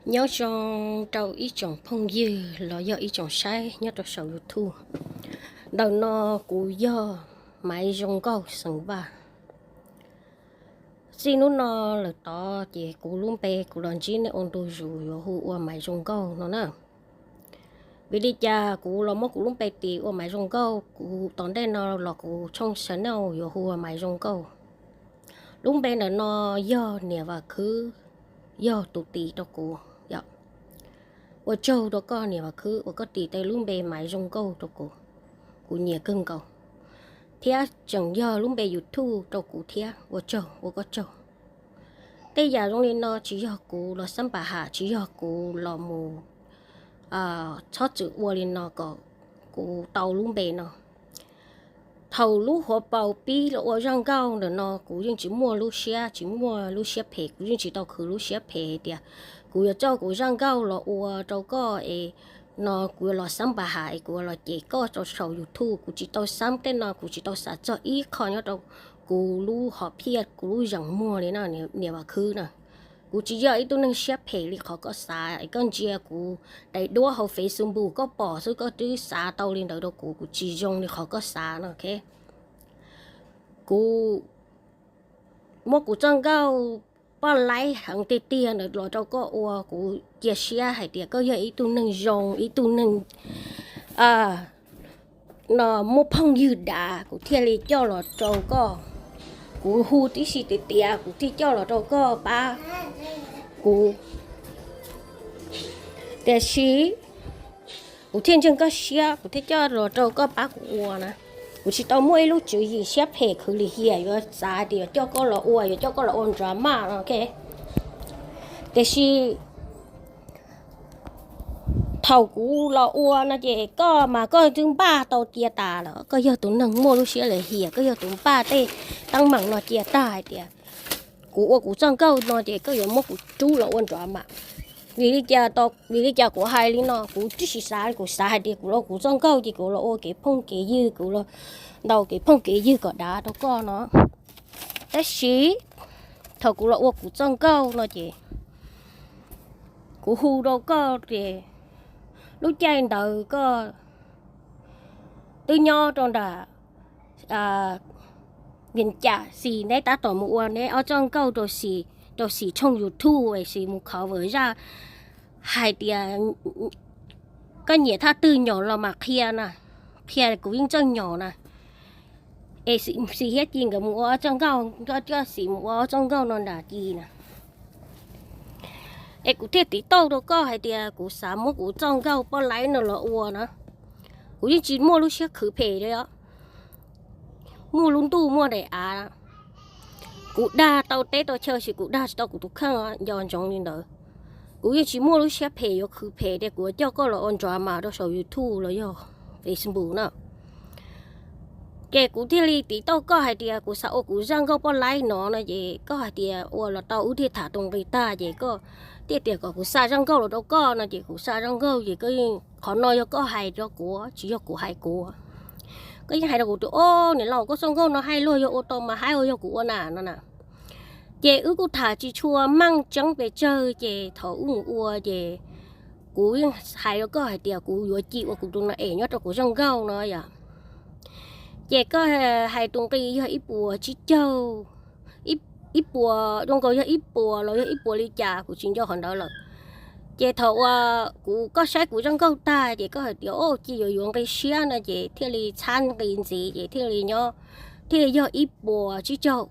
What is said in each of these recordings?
Nyob zoo rau ib tsoom phooj ywg los yog ib tsoom saib nyob rau saum YouTube. Ntawm no kuv yog Maiv Zoo Nkauj xeem Vaj. Txij hnub no lawm tod ces kuv lub npe kuv los ntsib nej ua ntu zus yuav hu ua Maiv Zoo Nkauj no na. Vim li cas kuv los muab kuv lub npe tis ua Maiv Zoo Nkauj, kuv tom ntej no los kuv tshooj channel yuav hu ua Maiv Zoo Nkauj. Lub npe ntawm no yog niam Vam Khwb, yog tus tis rau kuv. Ua tsaug rau koj niam Vam Khwb uas koj tis tau lub npe Maiv Zoo Nkauj rau kuv, kuv nyiam kawg nkaus. Thiab tseem yog lub npe YouTube rau kuv thiab, ua tsaug, ua koj tsaug. Tej yam zoo li no tsis yog kuv los xab npam ham, tsis yog kuv los mus txhob txwm ua li no kom kuv tau lub npe no. Thaum lub hauv paus pib los ua zaj nkauj ntawm no kuv yeej tsis muaj lub siab, tsis muaj lub siab phem, kuv yeej tsis tau khwv lub siab phem hais tias kuv yuav coj kuv zaj nkauj los ua rau koj es no kuv yuav los xab npam ham es kuv yuav los cem koj rau saum YouTube. Kuv tsis tau xab tej no, kuv tsis tau xav txog ib qho nyob rau kuv lub hom phiaj, kuv lub zeem muag li no niam Vam Khwb na. Kuv tsis yog ib tug neeg siab phem li qhov koj xav es koj ntsia kuv daim duab hauv Facebook koj pom xwb koj twb xav tau li ntawd rau kuv, kuv tsis zoo li qhov koj xav no. Kuv muab kuv txoj nkauj poj laib heev tiag tiag ntawd los rau koj ua, kuv cia siab hais tias koj yog ib tug neeg zoo, ib tug neeg no muaj phooj ywg dav, kuv thiaj li coj los rau koj. Kuv hu tib si tiag tiag kuv thiaj coj los rau koj pab kuv. Tiam sis kuv thiaj ntseeg koj siab kuv thiaj coj los rau koj pab kuv ua na. Kuv tsis tau muaj ib lub tswv yim siab phem khwv lim hiam yuav xav tias yuav coj koj los ua, yuav coj koj los ua nrov maj no. Tiam sis thaum kuv los ua no ces koj mas koj twb npaj tau cia tas lawm, koj yog tus neeg muaj lub siab lim hiam, koj yog tus npaj tej teeb meem no cia tag hais tias kuv ua kuv txoj nkauj no ces koj yuav muab kuv rub los ua nrov maj. Vim li cas, vim li cas kuv hais li no? Kuv tib si xav, kuv xav hais tias kuv los kuv txoj nkauj ces kuv los ua kev phooj kev ywg, kuv los ntaus kev phooj kev ywg kom dav rau koj no. Tab sis thaum kuv los ua kuv txoj nkauj no ces kuv hu rau koj ces lub caij ntawd koj twb nyob rau nram Vias Cas, Xis neb tab tom mus ua neb ob txoj nkauj rau Xis, rau Xis tshooj YouTube es Xis mus cover zaj hais tias koj nyiam thaj twg nyom los mas qhia na, qhia kuv yeej txawj nyom na. Es Xis thiab Ci nkawd mus ua ob txoj nkauj, coj Xis mus ua ob txoj nkauj no nram Ci na. Es kuv thiaj tiv tauj rau koj hais tias kuv xav muab kuv txoj nkauj poj laib no los ua na. Kuv yeej tsis muaj lub siab khwv phem li os. Muaj lub ntuj muaj daim av, kuv dag tau teb tau chaw sis kuv dag tsis tau kuv tus kheej, nco ntsoov li ntawd. Kuv yeej tsis muaj lub siab phem yuav khwv phem tias kuv yuav coj koj los ua nrov maj rau saum YouTube los yog Facebook na. Ces kuv thiaj li tiv tauj koj hais tias kuv xav ua kuv zaj nkauj poj laib no no ces koj hais tias ua los tau, wb thiaj tham tus nqi tag ces koj thiaj tias kom kuv xa zaj nkauj los rau koj no ces kuv xa zaj nkauj ces koj yeej, qhov no yog koj hais rau kuv tsis yog kuv hais kuv. Koj yeej hais rau kuv tias, o, niam laus, koj txoj nkauj no hais luag yog ua tau mas hais ua yog kuv ua na no na. Ces wb kuj tham tsis tshua meej tseeb pes tsawg ces thaum wb mus ua ces kuv yeej hais rau koj hais tias kuv yuav ci ua kuv tus na es nyob rau kuv zaj nkauj no yom. Ces koj hais tus nqi yog ib puas tsib caug, ib puas, zoo nkaus yog ib puas los yog ib puas li cas kuv tsis nco qhov ntawd lawm. Ces thaum uas kuv, koj saib kuv zaj nkauj tag ces koj hais tias, o, ci yuav yuav nqi siab no ces thiaj li txhab nqi ntxiv ces thiaj li nyob, thiaj li yog ib puas tsib caug.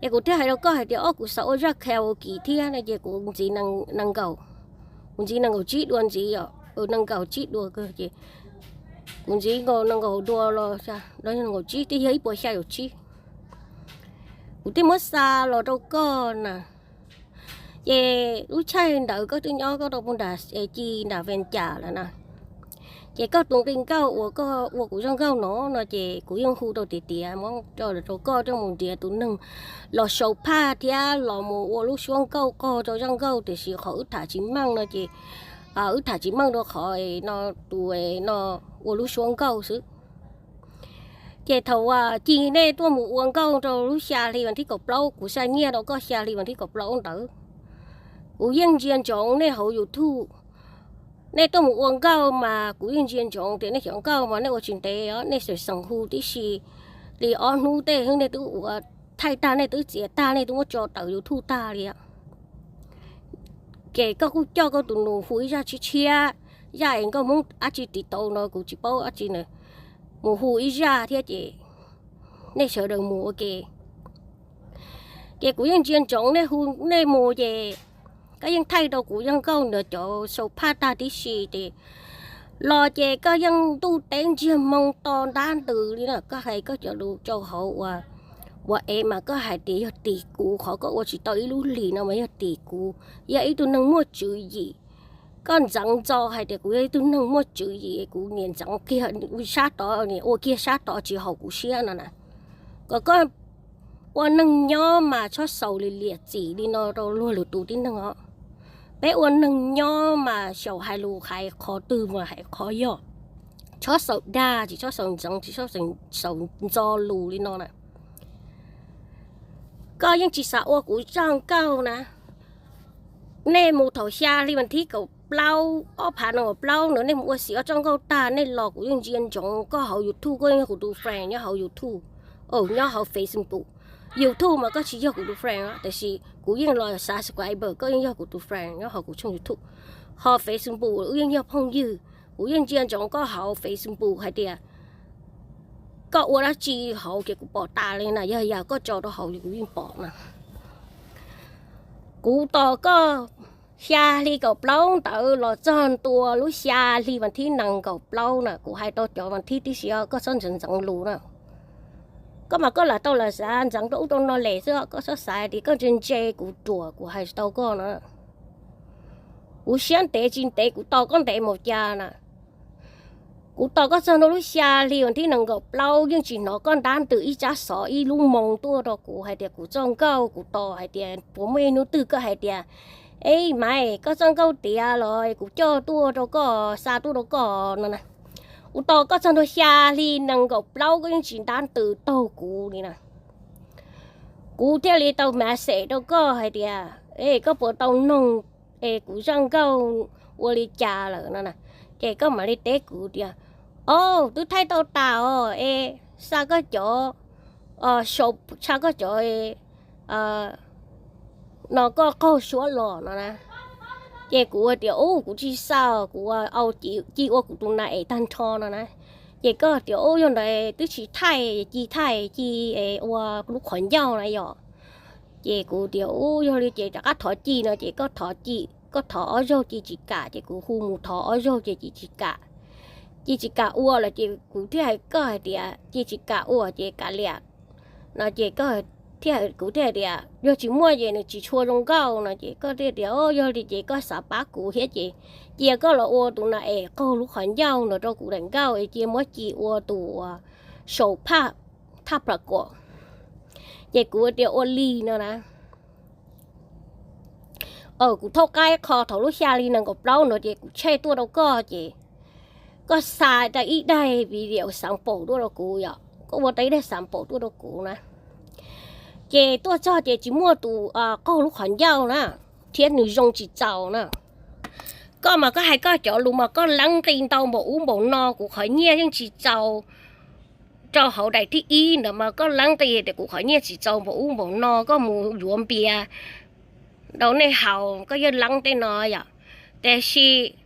Es kuv thiaj hais rau koj hais tias, o, kuv xav ua zaj karaoke thiab no ces kuv ntxiv nees nkaum, kuv ntxiv nees nkaum tsib dua ntxiv os, nees nkaum tsib dua ces kuv ntxiv nees nkaum dua los, nees nkaum tsib twb yog ib puas xya caum tsib. Kuv thiaj muab xa los rau koj na. Ces lub caij ntawd koj twb nyob koj rau puag nram Ci nram Vees Cas lawm na. Ces koj tus nqi nkauj uas koj ua kuv zaj nkauj no no ces kuv yeej hu rau tiag tiag, muab rau koj coj mus nrhiav tus neeg los sau phaj thiab los mus ua lub suab nkauj qog rau zaj nkauj, tiam sis qhov wb tham tsis meej no ces wb tham tsis meej rau qhov no, tus no ua lub suab nkauj xwb. Ces thaum uas Ci nej tuaj mus ua nkauj rau lub xya hli vas thib kaum plaub, kuv xa nyiaj rau koj xya hli vas thib kaum plaub ntawd, Kuv yeej ntsia ntsoov nej hauv YouTube, nej tuaj mus ua nkauj mas kuv yeej ntsia ntsoov tias nej cov nkauj mas nej ua tsis ntev os, nej xeem xeem hu tib si li ob hnub tej xwb nej twb ua thaij tag, nej twb txiav tag, nej twb muab tso tawm YouTube tag li. Ces koj kuj coj koj tus nus hu ib zaj tshiab tshiab, zaj es nkauj Hmoob dab tsi tiv tau no kuv tsis paub dab tsi na, mus hu ib zaj thiab ces nej sawv daws mus ua ke. Ces kuv yeej ntsia ntsoov nej hu, nej mus ces koj yeej thaij rau kuv zaj nkauj ntawd cov sau phaj tag tib si ces los ces koj yeej ntuj teb ntsiag moo to ntab ntws li na, koj hais koj cov lus rau hauv ua, ua ev mas koj hais tias yog tim kuv, qhov koj ua tsis tau ib lub hlis no mas yog tim kuv, yog ib tug neeg muaj tswv yim. Koj ntxeev ntxo hais tias kuv yog ib tug neeg muaj tswv yim, kuv niam ntxeev kiag sab tod, niam ua kiag sab tod tsis haum kuv siab no na. Kom koj ua neeg nyob mas txhob xaus li liam txim li no rau luag lwm tus tib neeg os. Peb ua neeg nyob mas xyaum hais lus hais qhov twg mas hais qhov yog, txhob xaus dag, tsis txhob xaus ntxeev, tsis txhob xaus ntxo lus li no na. Koj yeej tsis xav ua kuv zaj nkauj na. Nej mus thaum xya hli vas thib kaum plaub ob phav nees nkaum plaub no nej mus ua xim ob txoj nkauj tag nej los kuv yeej ntsia ntsoov koj hauv YouTube, koj yeej yog kuv tus friend nyob hauv YouTube, nyob hauv Facebook. YouTube mas koj tsis yog kuv tus friend tiam sis kuv yeej los subscriber, koj yeej yog kuv tus friend nyob hauv kuv tshooj YouTube. Ho Facebook wb yeej yog phooj ywg, kuv yeej ntsia ntsoov koj hauv Facebook hais tias koj ua dab tsi hauv ces kuv pom tas li na, yog yam koj tso rau hauv kuv yeej pom na. Kuv tos koj xya hli kaum plaub ntawd los txog ntua lub xya hli vas thib nees nkaum plaub na, kuv hais tau cov vas thib tib si, koj txhob ntxeev ntxeev lus na. Koj mas koj lam tau lam xav ntxeev rau ub rau no les xwb, koj txhob xav tias koj ntse ntse kuv ruam kuv hais tsis tau koj na. Kuv siab ntev tsis ntev kuv tos koj ntev mus cas na. Kuv tos koj txog ntua lub xya hli vas thib nees nkaum plaub yeej tsis hnov koj ntab ntws ib tsab xov ib lub moo tuaj rau kuv hais tias kuv txoj nkauj, kuv tos hais tias puas muaj ib hnub twg koj hais tias, eb Maiv, koj txoj nkauj tiav los kuv coj tuaj rau koj, xa tuaj rau koj no na. Kuv tos koj txog ntua xya hli nees nkaum plaub koj yeej tsis ntab ntws taug kuv li na. Kuv thiaj li tau message rau koj hais tias, ej, koj puas tau noog es kuv zaj nkauj ua li cas lawm no na. Ces koj mam li teb kuv tias, o, twb thaij tau tas os, es xa koj cov, xa koj cov no koj qaug suab los no na. Ces kuv tias, u, kuv tsis xa, kuv ua au ci ua kuv tus nas es tag nrho no na. Ces koj tias, u, yog ntawd twb tsis thaij, ci thaij ci ua lub qhov ncauj na yom. Ces kuv tias, u, yog li ces rov qab thov ci no ces koj thov ci, koj thov ob zaug ci tsis kam, ces kuv hu mus thov ob zaug ces ci tsis kam. Ci tsis kam ua los ces kuv thiaj hais koj hais tias ci tsis kam ua ces kav liam no ces kuv thiaj hais tias yog tsis muaj ces nws tsis tshua zoo nkauj no ces koj thiaj tias, o, yog li ces koj xav pab kuv thiab ces cia koj los ua tus nas es qaug lub qhov ncauj no rau kuv daim nkauj es cia muab ci ua tus sau phaj thaj plas kom. Ces kuv tias ua li no na. Kuv thaub qaib qho thaum lub xya hli nees nkaum plaub no ces kuv tsheej tuaj rau koj ces koj xa tau ib daim video sample tuaj rau kuv yom, koj ua tau ib daim sample tuaj rau kuv na. Ces tuaj txog ces tsis muaj tus qaug lub qhov ncauj na, thiab nws zoo tsis txaus na. Koj mas koj hais koj cov lus mas koj leeb nqi ntau npaum ub npaum no, kuv qhov nyiaj yeej tsis txaus rau hauv daim thib ib ntawd mas koj leeb nqi tias kuv qhov nyiaj tsis txaus npaum ub npaum no, koj mus yuav npias rau nej haus koj yeej leeb tej no yom. Tiam sis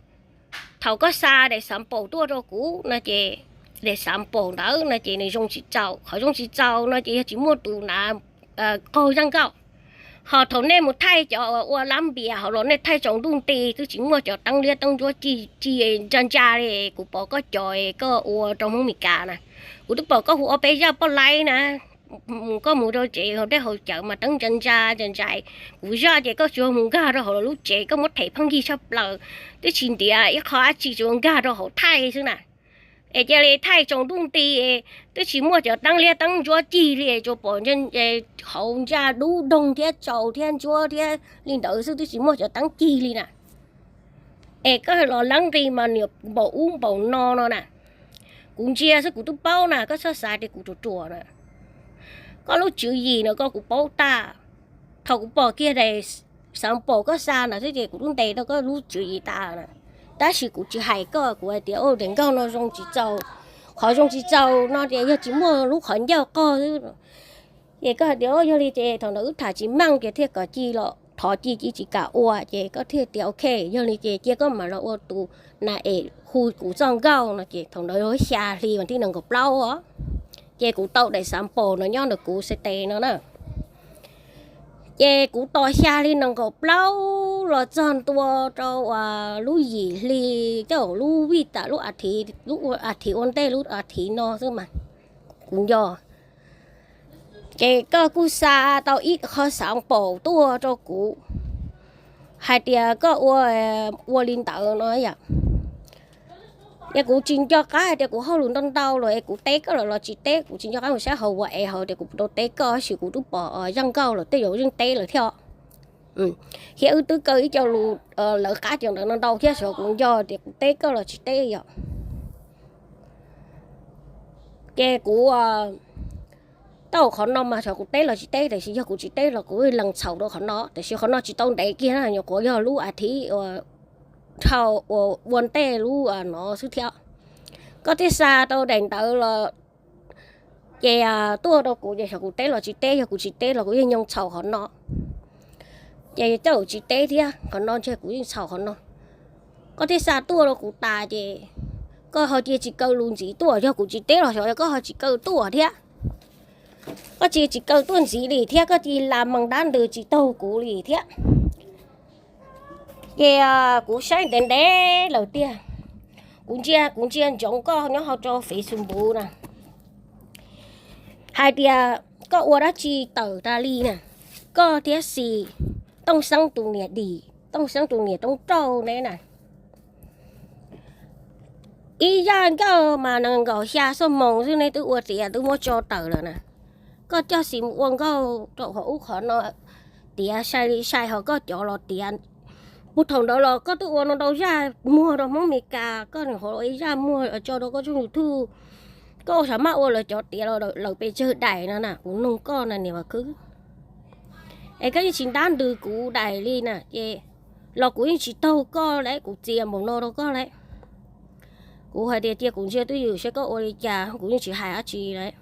thaum koj xa daim sample tuaj rau kuv no ces daim sample ntawd no ces nws zoo tsis txaus, qhov zoo tsis txaus no ces yog tsis muaj tus nav qaug zaj nkauj. Ho thaum nej mus thaij cov ua lab npias hauv los nej thaij tsaus ntuj nti twb tsis muaj cov teeb liab teeb ntsuab ci ntsa ntsa li, kuv pom koj cov koj ua rau Hmoob Mes Kas na, kuv twb pom koj hu ob peb zaj poj laib na, koj mus rau tsev hauv dej hauv cawv mas teeb ntsa ntsa ntsa ntsa. Kuv zaj ces koj tsuas mus nkag rau hauv lub tsev, koj muab them pheej yig tshaj plaws, twb tsis ntiav ib qho dab tsi, tsuas nkag rau hauv thaij xwb na. Es cia li thaij tsaus ntuj nti, twb tsis muaj cov teeb liab teeb ntsuab cig li, tsuas pom hauv ntsa dub doog thiab tsaus thiab ntsuab thiab li ntawd xwb, twb tsis muaj cov teeb cig li na. Es koj los leeb nqi mas niam npaum ub npaum no no na. Kuv ntsia xwb kuv twb paub na, koj txhob xav tias kuv ruam ruam na. Koj lub tswv yim no koj kuv paub tag. Thaum kuv pom kiag daim xav npaum koj xa ntawd xwb ces kuv twb ntes tau koj lub tswv yim tas na. Tab sis kuv tsis hais koj, kuv hais tias, o, daim nkauj no zoo tsis txaus. Qhov zoo tsis txaus no tias yog tsis muaj lub qhov ncauj qog xwb. Ces koj hais tias, o, yog li ces thaum ntawd wb tham tsis meej ces thiaj kom ci los thov ci, ci tsis kam ua, ces koj thiaj tias, ok, yog li ces cia koj mam los ua tus nas es hu kuv txoj nkauj no. Ces thaum ntawd xya hli vas thib nees nkaum plaub os, ces kuv tau daim xav npaum no nyob ntawm kuv xav tes no na. Ces kuv tos xya hli nees nkaum plaub los txog ntua rau uas lub yim hli, coj lub vij tas lub a thiv, lub a thiv ua ntej lub a thiv no xwb mas kuv nco. Ces koj kuj xa tau ib qho xav npaum tuaj rau kuv hais tias koj ua, ua li ntawd no yom. Es kuv tsis nco qab hais tias kuv hauj lwm ntau ntau lawm es kuv teb koj lawm los tsis teb, kuv tsis nco qab mus saib hauv ua es hauv tias kuv tau teb koj, tab sis kuv twb pom zaj nkauj lawm tej zaum yeej teb lawm thiab. Thiab wb twb kaw ib co lus lawv qab cov ntawd no ntau thiab, xyov kuv nco tias kuv teb koj los tsis teb yom. Ces kuv tau qhov no mas xyov kuv teb los tsis teb, tiam sis yog kuv tsis teb los kuv lees txhaum rau qhov no, tiam sis qhov no tsis tau ntev kiag na, nyuam qhuav yog lub a thiv uas dhau uas ua ntej lub no xwb thiab. Koj thiaj xa tau daim ntawd los ces tuaj rau kuv ces xyov kuv teb los tsis teb, yog kuv tsis teb los kuv yeej nyoo txhaum qhov no. Ces tej zaum tsis teb thiab, qhov no ntshe kuv yeej txhaum qhov no. Koj thiaj xa tuaj rau kuv tas ces koj ho cia tsis kaw lus ntxiv tuaj, yog kuv tsis teb los xyov koj ho tsis kaw tuaj thiab. Koj cia tsis kaw tuaj ntxiv li thiab, koj cia li la mees dab ntws tsis taug kuv li thiab. Ces kuv saib ntev ntev lawm tiag, kuv ntsia, kuv ntsia ntsoov koj nyob hauv rau Facebook na, hais tias koj ua dab tsi tawm tas li na, koj thiab Xis, Tooj Xeeb tus niam dim, Tooj Xeeb tus niam roob rauj neb na. Ib zaj nkauj mas nees nkaum xya xuab moos xwb neb twb ua tiav twb muab tso tawm lawm na. Koj coj Xis mus ua nkauj rau qhov ub qhov no, tiav sai li sai ho koj cov los tiav. Puag thaum ntawd los koj twb ua no ntau zaj muag rau Hmoob Mes Kas, koj nws qhov ua ib zaj muag tso rau koj tshooj YouTube. Koj ua xav maj ua lawv cov tiav los lawv pes tsawg daim no na, kuv noog koj na niam Vam Khwb. Es koj yeej tsis ntab ntws kuv daim li na, ces los kuv yeej tsis taug koj lawm, kuv txias npaum no rau koj lawm. Kuv hais tias cia kuv ntsia twj ywm saib koj ua li cas, kuv yeej tsis hais dab tsi lawm.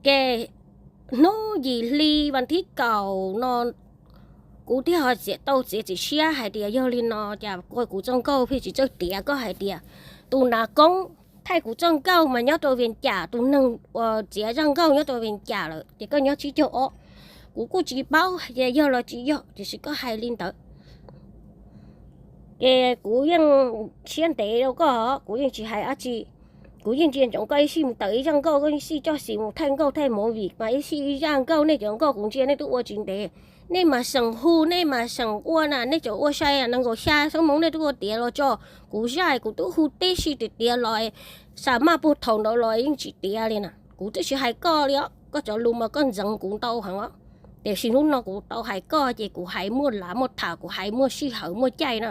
Ces hnub yim hli vas thib kaum no kuv thiaj ho txiav tau txiav txim siab hais tias yog li no cas kuv txoj nkauj pheej tsis txawj tiav, koj hais tias tus nas koob thaij kuv txoj nkauj mas nyob rau Vias Cas, tus neeg uas txiav zaj nkauj nyob rau Vias Cas lawm ces koj nyob tsib caug ob. Kuv kuj tsis paub hais tias yog los tsis yog, tiam sis koj hais li ntawd ces kuv yeej siab ntev rau koj, kuv yeej tsis hais dab tsi. Kuv yeej ntsia ntsoov koj ib sij mus tawm ib zaj nkauj, koj ib sij coj Xis mus thaij nkauj thaij movie mas ib sij ib zaj nkauj, nej cov nkauj kuv ntsia nej twb ua tsis ntev. Nej mas seem hu, nej mas seem ua na, nej cov ua sai nees nkaum xya xuab moos nej twb ua tiav los tso. Kuv zaj kuv twb hu tib si tiav tiav los, xav maj puag thaum ntawd los yeej tsis tiav li na. Kuv twb tsis hais koj li os, koj cov lus mas koj ntxeev kuv ntau heev os. Tiam sis hnub no kuv tau hais koj ces kuv hais muaj lav muaj tham, kuv hais muaj sij hawm muaj caij na.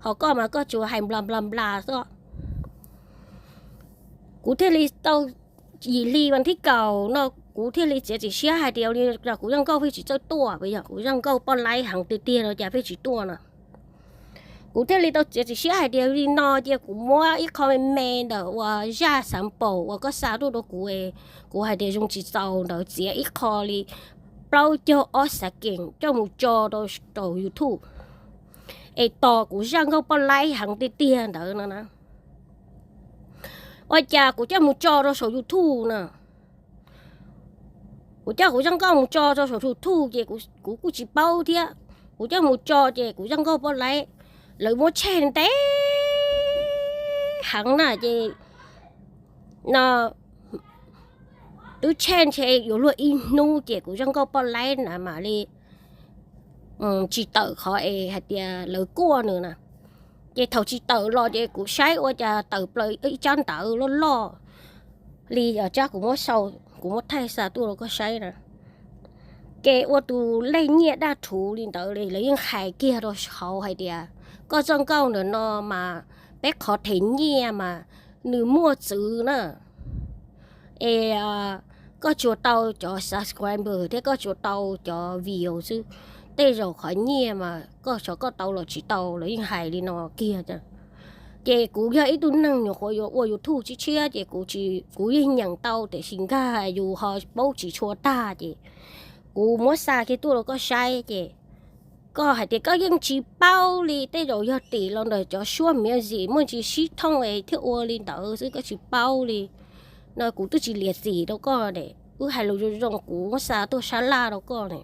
Ho koj mas koj tsuas hais nplas nplas nplas xwb. Kuv thiaj li tau yim hli vas thib kaum no kuv thiaj li txiav txim siab hais tias li kuv zaj nkauj pheej tsis txawj tuaj, yog kuv zaj nkauj poj laib heev tiag tiag no cas pheej tsis tuaj no. Kuv thiaj li tau txiav txim siab hais tias li no cia kuv muab ib qho me me ntawm uas zaj xav npaum uas koj xa tuaj rau kuv, kuv hais tias zoo tsis txaus ntawd txiav ib qho li plaub caug ob xav keem coj mus tso rau saum YouTube, es tos kuv zaj nkauj poj laib heev tiag tiag ntawd no na. Ua cas kuv coj mus tso rau saum YouTube na, kuv coj kuv zaj nkauj mus tso rau saum YouTube ces kuv kuj tsis paub thiab. Kuv coj mus tso ces kuv zaj nkauj poj laib, lawv muab tshem ntev heev na ces no twb tshem ntshe yuav luag ib hnub ces kuv zaj nkauj poj laib na mam li tsis tawm qhov es hais tias lawv kuaj nws na. Ces thaum tsis tawm los ces kuv saib ua cas tawm plaws ib tsab ntawv loj loj li, tsab kuv muab sau, kuv muab thaij xa tuaj rau koj saib na. Ces ua tus lej nyiaj daj rhuv li ntawd li, lawv yeej hais kiag rau hauv hais tias koj txoj nkauj ntawm no mas peb qhov them nyiaj mas nws muaj txwv na. Es koj tsuas tau cov subscriber thiab koj tsuas tau cov view xwb, tej zaum qhov nyiaj mas koj xyov koj tau los tsis tau, lawv yeej hais li no kiag. Ces kuv yog ib tug neeg nyuam qhuav yuav ua YouTube tshiab tshiab ces kuv yeej nyeem tau tiam sis nkag yus ho paub tsis tshua tag ces kuv muab xa kiag tuaj rau koj saib ces koj hais tias koj yeej tsis paub li, tej zaum yog tim los ntawm cov suab miv zim muaj ntsis sib thooj es thiaj ua li ntawd xwb, koj tsis paub li no. Kuv twb tsis liam txim rau koj ne, wb hais lus zoo zoo kuv muab xa tuaj sab laj rau koj ne.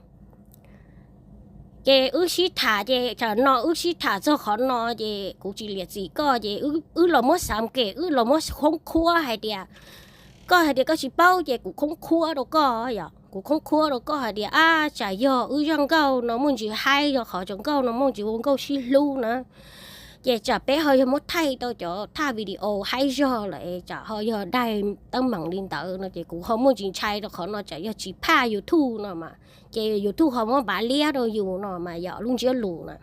Ces wb sib tham ces tsam no wb sib tham txog qhov no ces kuv tsis liam txim koj ces wb los muab xav kem, wb los muab khoob khuab hais tias, koj hais tias koj tsis paub ces kuv khoob khuab rau koj yom, kuv khoob khuab rau koj hais tias ab tsam yog wb zaj nkauj no muaj ntsis haib, yog qhov cov nkauj no muaj ntsis ua nkauj sib hlub na, ces tsam peb ho yog muab thaij tau cov thaj video haib zog lawm tsam ho yog daig teeb meem li ntawd no ces kuv ho muaj ntsis ntshai rau qhov no, tsam yog tsis phaj YouTube no mas ces YouTube ho muab npav liab rau yus no mas yog lub ntsiab lus na.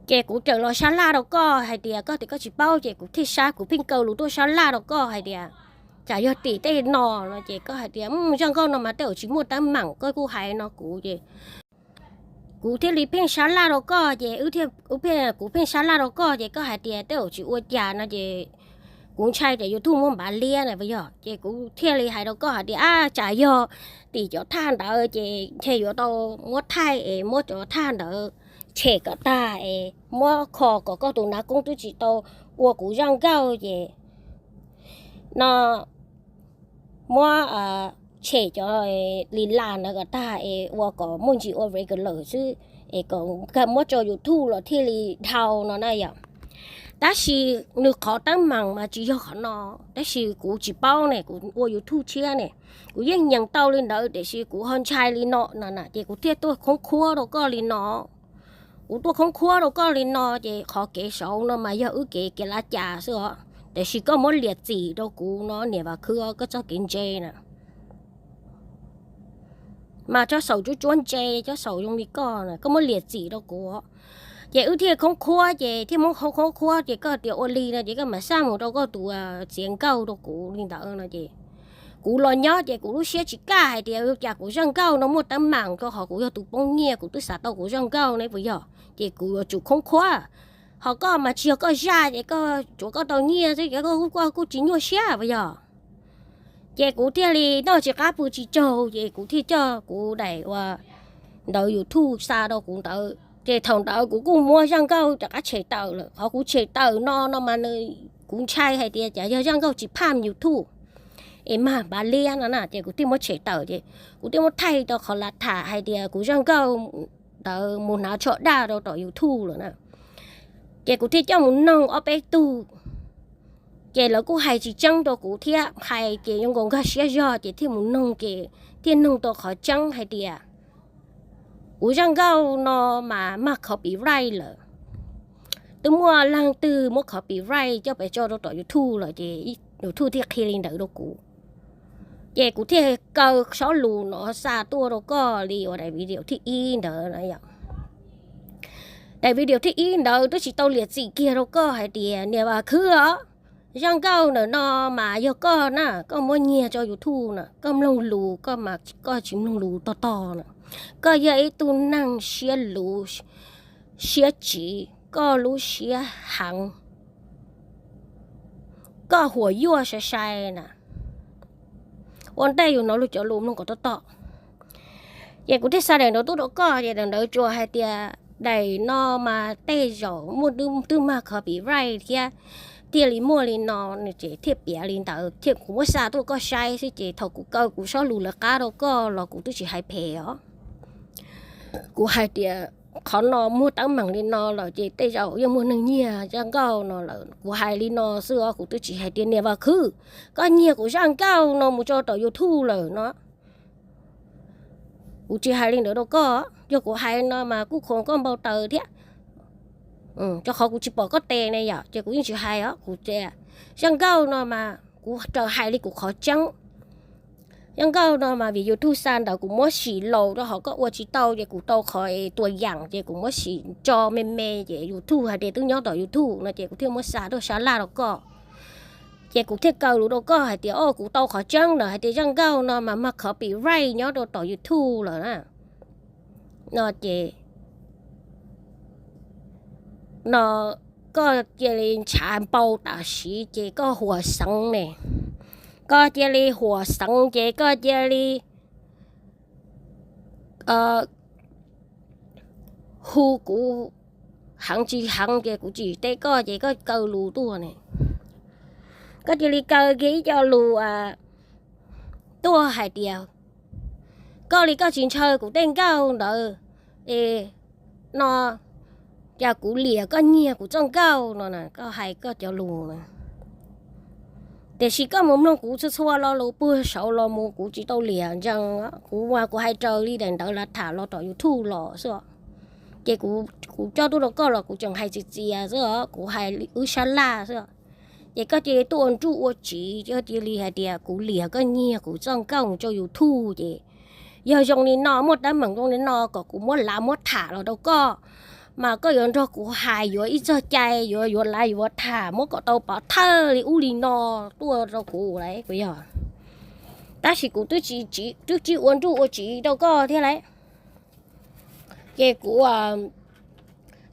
Ces kuv txawm los sab laj rau koj hais tias koj tias koj tsis paub ces kuv thiaj sab, kuv pheej kaw lus tuaj sab laj rau koj hais tias tsam yog tim tej no no ces koj hais tias zaj nkauj no mas tej zaum tsis muaj teeb meem, koj kuj hais no kuv ces kuv thiaj li pheej sab laj rau koj ces kuv pheej sab laj rau koj ces koj hais tias tej zaum tsis ua cas no ces kuv ntshai tias YouTube muab npav liab na puas yog, ces kuv thiaj li hais rau koj hais tias ab tsam yog tim cov thaj ntawd ces ntshe yuav tau muab thaij es muab cov thaj ntawd tshem kom tag es muab kho kom koj tus nav koob twb tsis tau ua kuv zaj nkauj ces no muab tshem cov li las ntawd kom tag es ua kom muaj ntsis ua regular xwb es kom muab tso YouTube los thiaj li dhau no na yom. Tab sis nws qhov teeb meem mas tsis yog qhov no, tab sis kuv tsis paub ne, kuv ua YouTube tshiab ne, kuv yeej nyeem tau li ntawd tiam sis kuv ho ntshai li no no na ces kuv thiaj tuaj khoob khuab rau koj li no. Kuv tuaj khoob khuab rau koj li no ces qhov kev saud no mas yog wb kev kev lav cas xwb os, tiam sis koj muab liam txim rau kuv no niam Vam Khwb koj txoj kev ntse na mas tsob saum tsuab tsuab ntse, tsob saum zoo li koj na, koj muab liam txim rau kuv ces wb thiaj khoob khuab ces thiaj muab khoob khoob khuab ces koj tias ua li no ces koj mam xaj mus rau koj tus txiav nkauj rau kuv li ntawd no ces kuv los nyob ces kuv lub siab tsis kaj hais tias cas kuv zaj nkauj no muaj teeb meem rau qhov kuv yog tus poob nyiaj, kuv twb xav tau kuv zaj nkauj ne puas yog, ces kuv yuav tsum khoob khuab. Ho koj mas tsis yog koj zaj ces koj tsuav koj tau nyiaj xwb ces koj kuj tsis nyuaj siab puas yog. Ces kuv thiaj li noj tsis qab pw tsis tsaug ces kuv thiaj coj kuv daim ua ntawv YouTube xa rau kuv ntawd ces thaum ntawd kuv kuj muab zaj nkauj rov qab tshem tawm lawm. Qhov kuv tshem tawm no no mas kuv ntshai hais tias cas yog zaj nkauj tsis phaj YouTube es mag npav liab no na ces kuv thiaj muab tshem tawm ces kuv thiaj muab thaij tau qhov lav tham hais tias kuv zaj nkauj ntawd mus hnav tsho daj rau tom YouTube lawm na. Ces kuv thiaj coj mus noog ob peb tug ces lawv kuj hais tsis tseeb rau kuv thiab, hais ces zoo nkaus nkag siab zog ces thiaj mus noog ces thiaj noog tau qhov tseeb hais tias kuv zaj nkauj no mas mag copyright lawm. Twb muaj leej twg muab copyright coj pes tso rau tom YouTube lawm ces YouTube thiaj qhia li ntawd rau kuv. Ces kuv thiaj kaw sob lus no xa tuaj rau koj li uas daim video thib ib ntawd na yom. Daim video thib ib ntawd twb tsis tau liam txim kiag rau koj hais tias niam Vam Khwb os, zaj nkauj ntawm no mas yog koj na, koj muab nyiag tso YouTube na, koj mloog lus koj mas koj tsis mloog lus tog tog na. Koj yog ib tug neeg siab luv siab tsiv, koj lub siab heev, koj huam yuaj sai sai na. Ua ntej yus hnov luag cov lus mloog kom tog tog. Ces kuv thiaj xa daim ntawd tuaj rau koj ces daim ntawd tsuas hais tias daim no mas tej zaum muaj twb mag copyright thiab, thiaj li muaj li no, ces thiaj piav li ntawd thiab kuv muab xa tuaj koj saib xwb ces thaum kuv kaw kuv sob lus lawv qab rau koj los kuv twb tsis hais phem os. Kuv hais tias qhov no muaj teeb meem li no lawm ces tej zaum yeej muaj neeg nyiag zaj nkauj no lawm. Kuv hais li no xwb os, kuv twb tsis hais tias niam Vam Khwb, koj nyiag kuv zaj nkauj no mus tso tom YouTube lawm no. Kuv tsis hais li ntawd rau koj, yog kuv hais no mas kuj khuas koj npau taws thiab. Rau qhov kuv tsis pom koj tes ne yom, ces kuv yeej tsis hais os. Kuv tias zaj nkauj no mas kuv raws hais li kuv qhov tseeb. Zaj nkauj no mas vim YouTube xa ntawd kuv muab sim laus rau hauv, koj ua tsis tau ces kuv tau qhov tuas yaam ces kuv muab sim tso me me ces YouTube hais tias twb nyob tom YouTube no ces kuv thiaj muab xa tuaj sab laj rau koj. Ces kuv thiaj kaw lus rau koj hais tias o kuv tau qhov tseeb ntawm hais tias zaj nkauj no mas mag copyright nyob rau tom YouTube lawm na. no ces, no koj cia li ntshav npau tam sim ces koj huam xeev ne, koj cia li huam xeev ces koj cia li hu kuv heev tsis heev ces kuv tsis teb koj ces koj kaw lus tuaj ne. Koj cia li kaw kiag ib co lus tuaj hais tias, koj li koj tsis ntshaw kuv tej nkauj ntawd es no, cas kuv liam koj nyiag kuv txoj nkauj no na, koj hais koj cov lus na. Tiam sis koj mus mloog kuv txhua txhua lo lus puag saud los mus kuv tsis tau liam ntsees, kuv mas kuv hais raws li daim ntawv lawv tham los tom YouTube los xwb. Ces kuv coj tuaj rau koj los kuv tseem hais txias txias xwb, kuv hais wb sab laj xwb. Ces koj cia li tuaj ua nruj ua tsiv, koj cia li hais tias kuv liam koj nyiag kuv txoj nkauj mus rau YouTube ces yog zoo li no, muaj teeb meem zoo li no kom kuv muab lav muab tham los rau koj, mas koj yuav nrog kuv hais yuav ib txog cai yuav yuav lav yuav tham muab kom tau pov thawj li ub li no tuaj rau kuv lawm puas yog? Tab sis kuv twb tsis ua nruj ua tsiv rau koj thiab lauj. Ces kuv,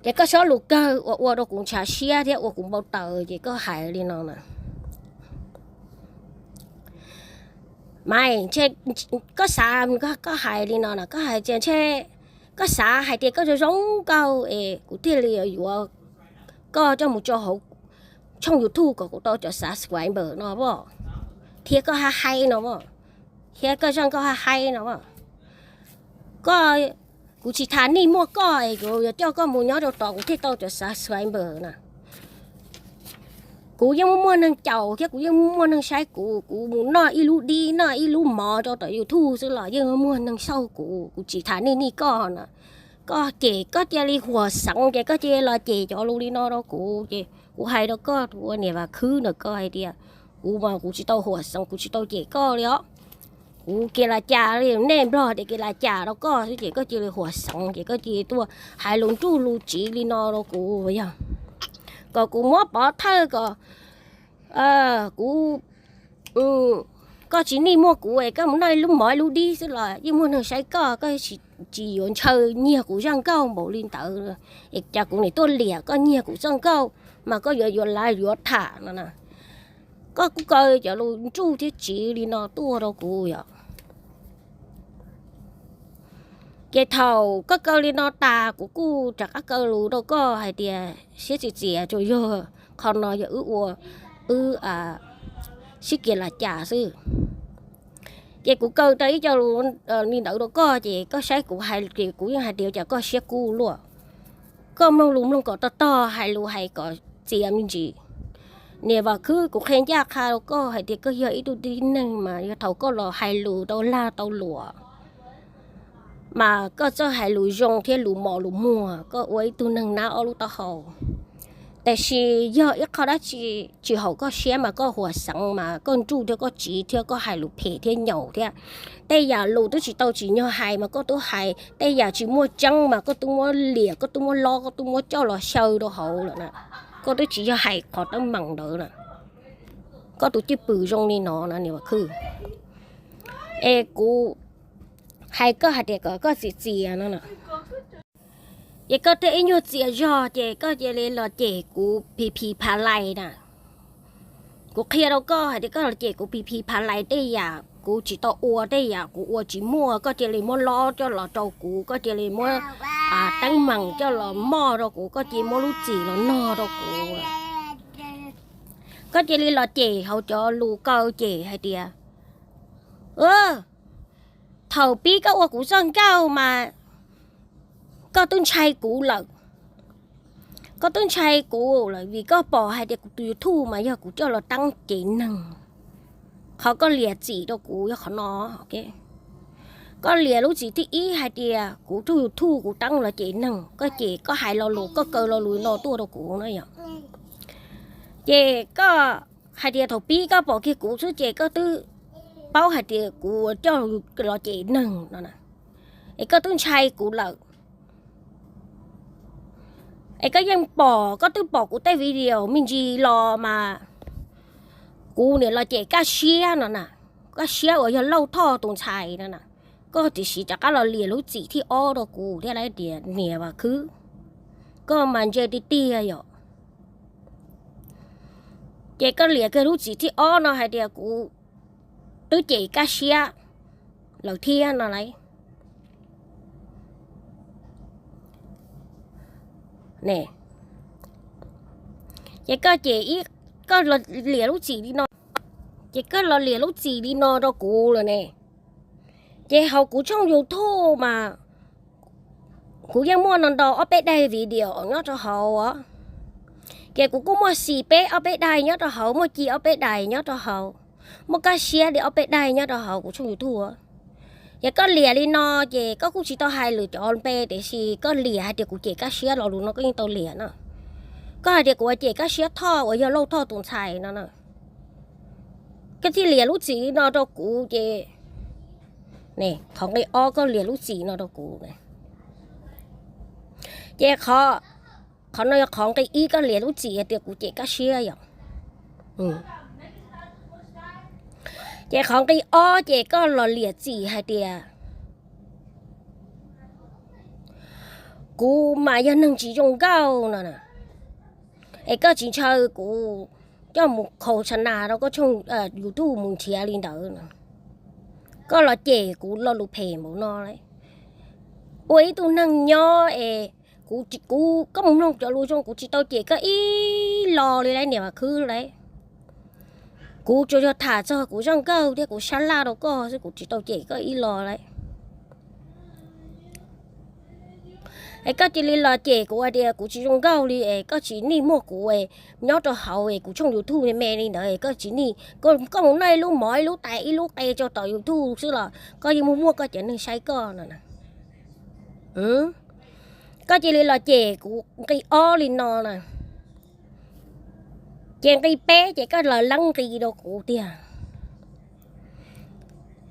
ces koj sob lus kawg uas ua rau kuv ntshav siab thiab ua kuv npau taws ces koj hais li no na. Mas koj xav, koj hais li no na, koj hais tias ntshe, koj xav hais tias koj zoo zoo nkauj es kuv thiaj li yuav koj coj mus tso hauv tshooj YouTube kom kuv tau cov subscriber no as, thiab koj haj haib no as, thiab koj zaj nkauj haj haib no as. Koj, kuv tsis tham nej muaj koj es kuv yuav coj koj mus nyob rau tod kuv thiaj tau cov subscriber na. Kuv yeej muaj muaj neeg caum thiab kuv yeej muaj muaj neeg saib kuv, kuv mus noj ib lub dib noj ib lub mov rau tom YouTube xwb los yeej muaj muaj neeg xauj kuv, kuv tsis tham nej nej koj na. Koj cem koj cia li huam xeev ces koj cia li los cem cov lus li no rau kuv ces kuv hais rau koj tus ua niam Vam Khwb ntawm koj hais tias, kuv mas kuv tsis tau huam xeev kuv tsis tau cem koj li os. Kuv kiag las cas li nej Nplog tias kiag las cas rau koj xwb ces koj cia li huam xeev ces koj cia li tuaj hais lus nruj lus tsiv li no rau kuv yog kom kuv muab pov thawj kom kuv, koj tsis nej muaj kuv es koj mus noj ib lub mov ib lub dib xwb los yeej muaj neeg saib koj, koj tsis yuav ntshaw nyiag kuv zaj nkauj npaum li ntawd es cas kuv niam tuaj liam koj nyiag kuv txoj nkauj mas koj yuav yuav lav yuav tham no na. Koj kuj kaw cov lus nruj thiab tsiv li no tuaj rau kuv yom. Ces thaum koj kaw li no tas kuv kuj rov qab kaw lus rau koj hais tias siab txias txias tsuas yog qhov no yog wb ua, wb sib kiag las cas xwb. Ces kuv kaw tau ib co lus li ntawd rau koj ces koj saib kuv hais ces kuv yeej hais tias cas koj siab kub luaj. Koj mloog lus mloog kom tog tog, hais lus hais kom txias me ntsis. Niam Vam Khwb, kuv qhia ncaj qha rau koj hais tias koj yog ib tug tib neeg mas yog thaum koj los hais lus tau lag tau luam mas koj txawj hais lus zoo thiab lus mos lus muag, koj ua ib tug neeg nab ob lub taub hau. Tab sis yog ib qho dab tsi tsis haum koj siab mas koj huam xeev mas koj nruj thiab koj tsiv thiab koj hais lus phem thiab nyaum thiab. Tej yam lus twb tsis tau tsim nyog hais mas koj twb hais, tej yam tsis muaj tseeb mas koj twb muab liam, koj twb muab lob, koj twb muab coj los xyaw rau hauv lawm na. Koj twb tsis yog hais qhov teeb meem ntawd na. Koj tus cwj pwm zoo li no na niam Vam Khwb. Es kuv hais koj hais tias kom koj txias txias no na. Ces koj thiaj ib nyuag txias zog ces koj cia li los cem kuv phis phis pha lais na. Kuv qhia rau koj hais tias koj los cem kuv phis phis pha lais, tej yam kuv tsis tau ua, tej yam kuv ua tsis muaj, koj cia li muab lob coj los rau kuv, koj cia li muab teeb meem coj los moj rau kuv, koj cia li muab lub txim los nog rau kuv. Koj cia li los cem hauv cov lus kaw cem hais tias, thaum pib koj ua kuv txoj nkauj mas koj twb ntshai kuv lawm. Koj twb ntshai kuv lawm vim koj pom hais tias kuv tus YouTube mas yog kuv coj los teeb cem neeg. Qhov koj liam txim rau kuv yog qhov no. Koj liam lub txim thib ib hais tias kuv tus YouTube kuv teeb los cem neeg, koj cem, koj hais lo lus, koj kaw lo lus no tuaj rau kuv no yom. Ces koj hais tias thaum pib koj pom kiag kuv xwb ces koj twb paub hais tias kuv coj los cem neeg no na. Es koj twb ntshai kuv lawm. Es koj yeej pom, koj twb pom kuv tej video me ntsis los mas kuv niam los cem Kaj Siab no na. Kaj Siab uas yog Lauj Thoj tus ntxhais no na. koj tiam sis rov qab los liam lub txim thib ob rau kuv thiab lawm tias niam Vam Khwb, koj mas ntse tiag tiag yom. Ces koj liam kiag lub txim thib ob no hais tias kuv twb cem Kaj Siab lawm thiab no lauj. Ne, ces koj cem ib, koj los liam lub txim li no, ces koj los liam lub txim li no rau kuv lawm ne. Ces hauv kuv tshooj YouTube mas kuv yeej muaj no ntau ob peb daim video nyob rau hauv os. Ces kuv kuj muaj xis peb ob peb daim nyob rau hauv, muaj ci ob peb daim nyob rau hauv, muaj Kaj Siab li ob peb daim nyob rau hauv kuv tshooj YouTube. Ces koj liam li no, ces koj kuj tsis tau hais lwm cov npe, tiam sis koj liam hais tias kuv cem Kaj Siab lo lus no koj yeej tau liam no. Koj hais tias kuv ua cem Kaj Siab Thoj uas yog Lauj Thoj tus ntxhais no na. Koj thiaj liam lub txim li no rau kuv ces, ne, qhov nqi ob koj liam lub txim no rau kuv. Ces qhov, qhov no yog qhov nqi ib koj liam lub txim hais tias kuv cem Kaj Siab yom. Ces qhov nqi ob ces koj los liam txim hais tias kuv mas yog neeg tsis zoo nkauj no na. Es koj tsis ntshaw kuv coj mus khau tsa nas rau koj tshooj YouTube mus nrhiav li ntawd no. Koj los cem kuv lo lus phem npaum no lauj. Ua ib tug neeg nyob es kuv, kuv, koj mus mloog cov lus zoo, kuv tsis tau cem koj ib lo li lauj niam Vam Khwb lauj. Kuv tsuas yog tham txog kuv zaj nkauj thiab kuv sab laj rau koj xwb, kuv tsis tau cem koj ib lo lauj. Es koj cia li los cem kuv hais tias kuv tsis zoo nkauj li es koj tsis nig muaj kuv nyob rau hauv es kuv tshooj YouTube me me li ntawd es koj tsis nig, koj mus noj ib lub mov ib lub tais ib lub qe rau tom YouTube xwb los koj yeej muaj muaj koj cov neeg saib koj no na. Koj cia li los cem kuv nqi ob li no na. Ces nqi peb ces koj los leeb nqi rau kuv tiag.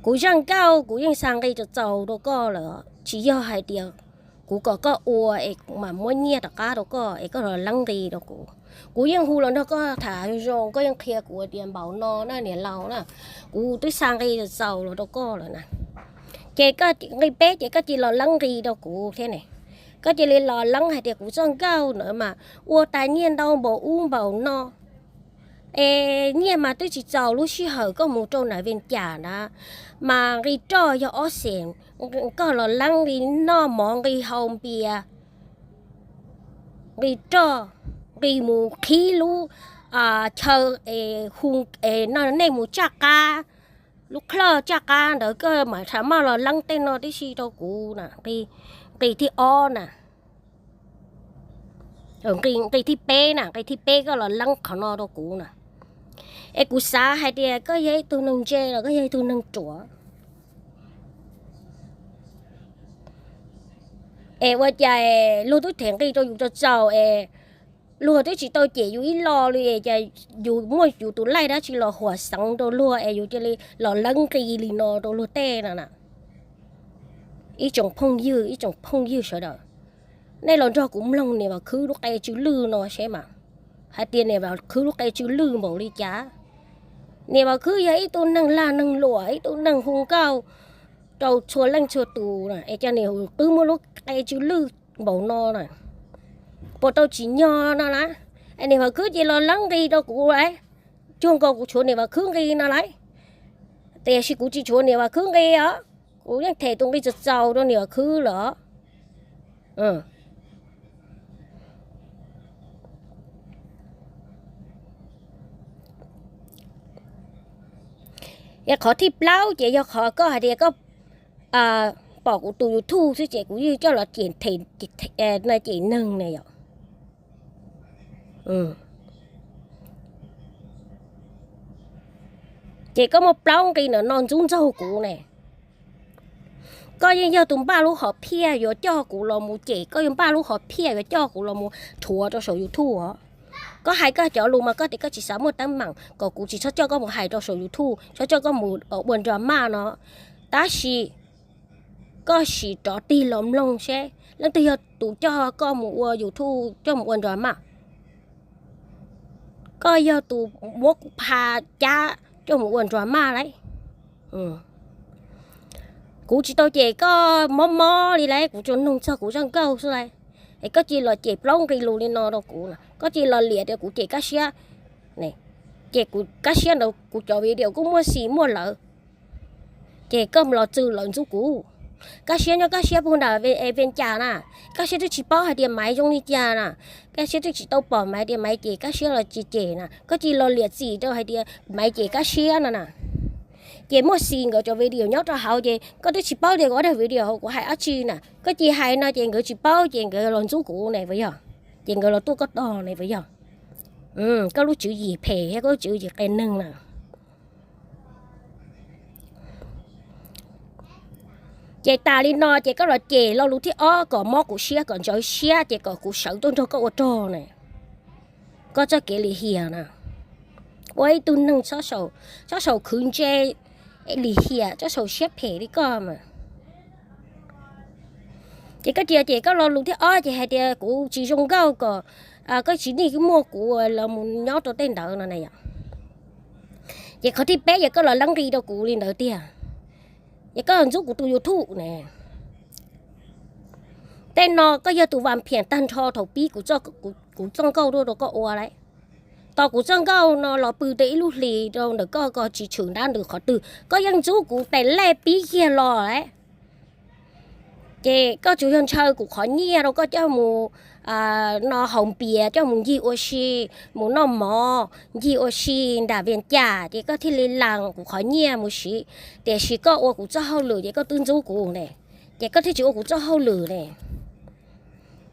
Kuv zaj nkauj kuv yeej xa nqi txaus txaus rau koj lawm, tsis yog hais tias kuv kom koj ua es kuv mam muab nyiaj rov qab rau koj es koj los leeb nqi rau kuv. Kuv yeej hu los nrog koj tham zoo zoo, koj yeej qhia kuv tias npaum no na niam laus na, kuv twb xa nqi txaus txaus los rau koj lawm na. Ces nqi peb ces koj cia li los leeb nqi rau kuv thiab ne. Koj cia li los leeb hais tias kuv zaj nkauj ntawd mas ua tas nyiaj ntau npaum ub npaum no. Es nyiaj mas twb tsis txaus lub sij hawm koj mus rau nram Vees Cas na, mas nqi roj yog ob xees, koj los leeb nqi noj mov nqi haus npias, nqi roj, nqi mus qhib lub chaw es hu es no nej mus tsaj qab, lub club tsaj qab ntawd koj mam tham maj los leeb tej no tib si rau kuv na, nqi thib ob na. Nqi thib peb na, nqi thib peb koj los leeb qhov no rau kuv na. Es kuv xav hais tias koj yog ib tug neeg ntse los koj yog ib tug neeg ruam. Es ua cas luag twb them nqi rau yus txaus txaus es luag twb tsis tau cem yus ib lo li es cas yus muaj yus tus laij dab tsi los huam xeev rau luag es yus cia li los leeb nqi li no rau luag tej no na. Ib tsoom phooj ywg, ib tsoom phooj ywg sawv daws, nej los nrog kuv mloog niam Vam Khwb lub qe tsw lwj no seb mas, hais tias niam Vam Khwb lub qe tsw lwj npaum li cas. Niam Vam Khwb yog ib tug neeg lag neeg luam, ib tug neeg hu nkauj rau txhua leej txhua tus na, es cas niam Vam Khwb muaj lub qe tsw lwj npaum no na, puas tau tsim nyog no na. Es niam Vam Khwb cia li los leeb nqi rau kuv lauj, cuag nkaus kuv tshuav niam Vam Khwb nqi no lauj. Tiam sis kuv tsis tshuav niam Vam Khwb nqi os, kuv yeej them tus nqi txaus txaus rau niam Vam Khwb lawm. Es qhov thib plaub ces yog qhov koj hais tias koj pom kuv tus YouTube xwb ces kuv yeej coj los cem, them, cem neeg ne yom. Ces koj muaj plaub nqi ntawm no ntxub ntxaug kuv ne. Koj yeej yog tus npaj lub hom phiaj yuav coj kuv los mus cem, koj yeej npaj lub hom phiaj yuav coj kuv los mus rhuav rau saum YouTube os. Koj hais koj cov lus mas koj tias koj tsis xav muaj teeb meem kom kuv tsis txhob coj koj mus hais rau saum YouTube, txhob coj koj mus ua drama no. Tab sis koj sim rov tig los mloog seb leej twg yog tus coj koj mus ua YouTube, coj mus ua drama. Koj yog tus muab kuv pha cab coj mus ua drama lauj. Kuv tsis tau cem koj mob mob li lauj, kuv tsuas nug txog kuv zaj nkauj xwb lauj. Es koj cia li los cem plaub nqe lus li no rau kuv, koj cia li los liam tias kuv cem Kab Siab. Ces kuv, Kab Siab ntawd kuv cov video kuj muaj xis muaj lawv. Ces koj los txwm lawv ntxub kuv. Kab Siab nyob Kab Siab puag nram Vees Cas na, Kab Siab twb tsis paub hais tias Maiv zoo li cas na. Kab Siab twb tsis tau pom Maiv tias Maiv cem Kab Siab los tsis cem na, koj cia li los liam txim rau hais tias Maiv cem Kab Siab no na. Ces muaj xis nkawd cov video nyob rau hauv ces koj twb tsis paub tias kuv ob daim video hauv kuv hais dab tsi na. Koj cia li hais no ces nkawd tsis paub ces nkawd los ntxub kuv ne puas yog? Ces nkawd los tuaj koj tog ne puas yog? Koj lub tswv yim phem thiab koj lub tswv yim qias neeg na. Ces tas li no ces koj los cem lo lus thib ob kom mob kuv siab kom ntxhov siab ces kom kuv sawv tuaj nrog koj ua rog ne. Koj txoj kev lim hiam na, ua ib tug neeg txhob saum khwv ntse, lim hiam txhob saum siab phem li koj mas. Ces koj cia li cem koj lo lus thib ob ces hais tias kuv tsis zoo nkauj kom koj tsis nig muaj kuv los mus nyob rau tej ntawd no na yom. Ces qhov thib peb yog koj los leeb nqi rau kuv li ntawd tiag, yog koj los ntxub kuv tus YouTube ne. Tej no koj yog tus vam phiam tag nrho thaum pib kuv txoj nkauj tuaj rau koj ua lauj. Tos kuv txoj nkauj no los pw tau ib lub hlis rau ntawm koj, koj tsis tshwm nrab ntws qhov twg koj yeej ntxub kuv tes lej pib kiag los lauj. Ces koj tsuas yog ntshaw kuv qhov nyiaj rau koj coj mus no haus npias, coj mus ncig ua si, mus noj mov, ncig ua si nram Vees Cas ces koj thiaj li lees kuv qhov nyiaj mus siv. Tiam sis koj ua kuv txoj hauj lwm ces koj twb ntxub kuv ne, ces koj thiaj tsis ua kuv txoj hauj lwm ne.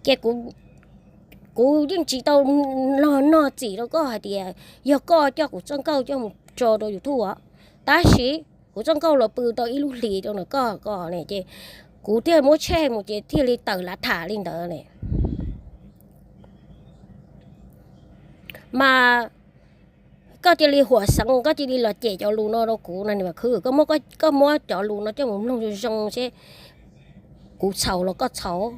Ces kuv yeej tsis tau los nog txim rau koj hais tias yog koj coj kuv txoj nkauj coj mus tso rau YouTube os. Tab sis kuv txoj nkauj los pw tau ib lub hlis rau ntawm koj, koj ne ces kuv thiaj muab tshem mus ces thiaj li tawm lav tham li ntawd ne. Mas koj cia li huam xeev, koj cia li los cem cov lus no rau kuv no, koj muab cov lus no coj mus mloog zoo zoo seb kuv txhaum los koj txhaum.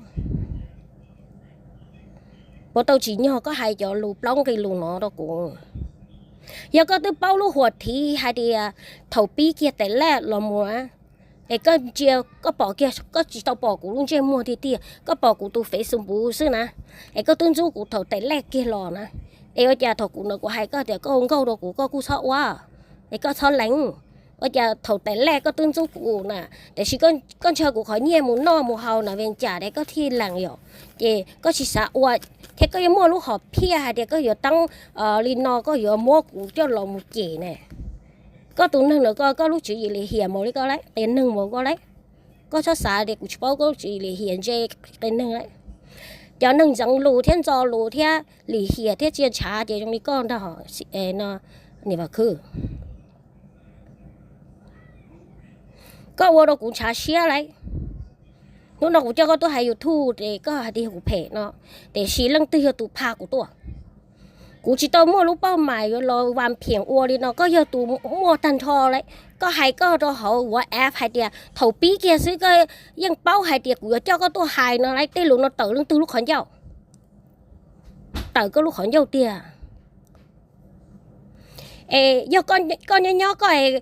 Puas tau tsim nyog koj hais cov lus plaub nqe lus no rau kuv? Yog koj twb paub lub huam thiv hais tias thaum pib kiag tes lej los mus na, es koj ntsia, koj pom kiag, koj tsis tau pom kuv lub ntsej muag tiag tiag, koj pom kuv tus Facebook xwb na, es koj twb ntxub kuv thaum tes lej kiag los na. Es ua cas thaum kuv no kuv hais koj tias koj ua nkauj rau kuv koj kuj txhob ua, es koj txhob lees? Ua cas thaum tes lej koj twb ntxub kuv na, tiam sis koj ntshaw kuv qhov nyiaj mus noj mus haus na Vees Cas es koj thiaj lees yom? Ces koj tsis xav ua, thiab koj yuav muaj lub hom phiaj hais tias koj yuav teeb li no, koj yuav muab kuv coj los mus cem ne. Koj tus neeg ntawm koj, koj lub tswv yim lim hiam mus li koj lauj, qias neeg mus koj lauj. Koj txhob xav tias kuv tsis paub koj lub tswv yim lim hiam ntse qias neeg lauj. Cov neeg ntxeev lus thiab ntxo lus thiab lim hiam thiab txia ntshav ces zoo li koj ntag, niam Vam Khwb. Koj ua rau kuv ntshav siab lauj. Hnub no kuv coj koj tuaj hais YouTube es koj hais tias yog kuv phem no, tiam sis leej twg yog tus pha kuv tuaj? Kuv tsis tau muaj lub paj mas yuav los vam phiam ua li no, koj yog tus muaj tag nrho lauj. Koj hais koj rau hauv WhatsApp hais tias thaum pib kiag xwb koj yeej paub hais tias kuv yuav coj koj tuaj hais no lauj. Tej lus no tawm leej twg lub qhov ncauj? Tawm koj lub qhov ncauj tiag. Es yog koj nyob nyob koj,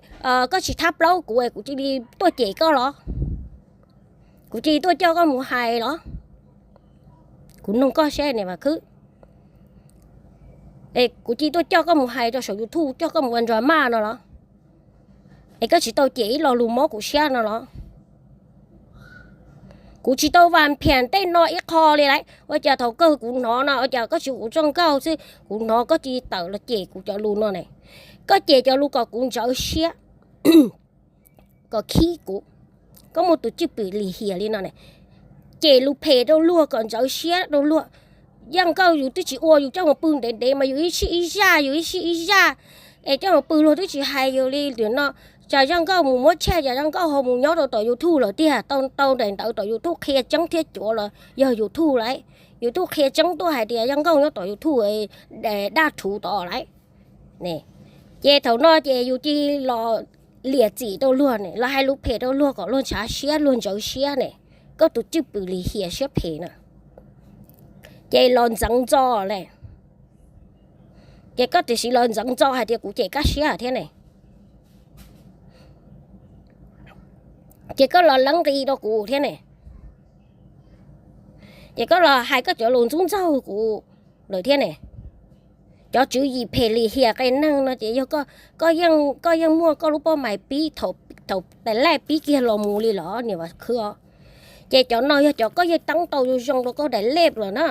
koj tsis thab plaub kuv es kuv cia li tuaj cem koj los? Kuv cia li tuaj coj koj mus hais los? Kuv nug koj seb niam Vam Khwb, es kuv cia li tuaj coj koj mus hais rau saum YouTube, coj koj mus ua drama no los? Es koj tsis tau cem ib lo lus mob kuv siab no los? Kuv tsis tau vam phiam tej no ib qho li lauj. Ua cas thaum kawg kuv hnov no ua cas koj tsis ua kuv txoj nkauj xwb, kuv hnov koj cia li tawm los cem kuv cov lus no ne? Koj cem cov lus kom kuv ntxhov siab, kom khib kuv. Koj muaj tus cwj pwm lim hiam li no ne, cem lus phem rau luag kom ntxhov siab rau luag. Zaj nkauj yus twb tsis ua, yus coj mus pw ntev ntev mas yus ib sij ib zaj, yus ib sij ib zaj, es coj mus pw luag twb tsis hais yus li. Tiam no cas zaj nkauj mus muab tshem, cas zaj nkauj ho mus nyob rau tom YouTube lawm tiag. Tau ntaim ntawv tom YouTube qhia tseeb thiab cuav los yog YouTube lauj. YouTube qhia tseeb tuaj hais tias zaj nkauj nyob tom YouTube daj rhuv tod lauj. Ces thaum no ces yus cia li los liam txim rau luag ne, los hais lus phem rau luag kom luag ntshav siab luag ntxhov siab ne. Koj tus cwj pwm lim hiam siab phem na, ces los ntxeev ntxo le. Ces koj tiam sis los ntxeev ntxo hais tias kuv cem Kab Siab thiab ne. Ces koj los leeb nqi rau kuv thiab ne, ces koj los hais koj cov lus ntxub ntxaug kuv lawm thiab ne. Cov tswv yim phem lim hiam qias neeg no ces yog koj yeej muaj koj lub poj mais pib thaum daim lej pib kiag los mus li los niam Vam Khwb os. Ces cov no yog cov koj yeej teeb tau zoo zoo rau koj daim lej los na.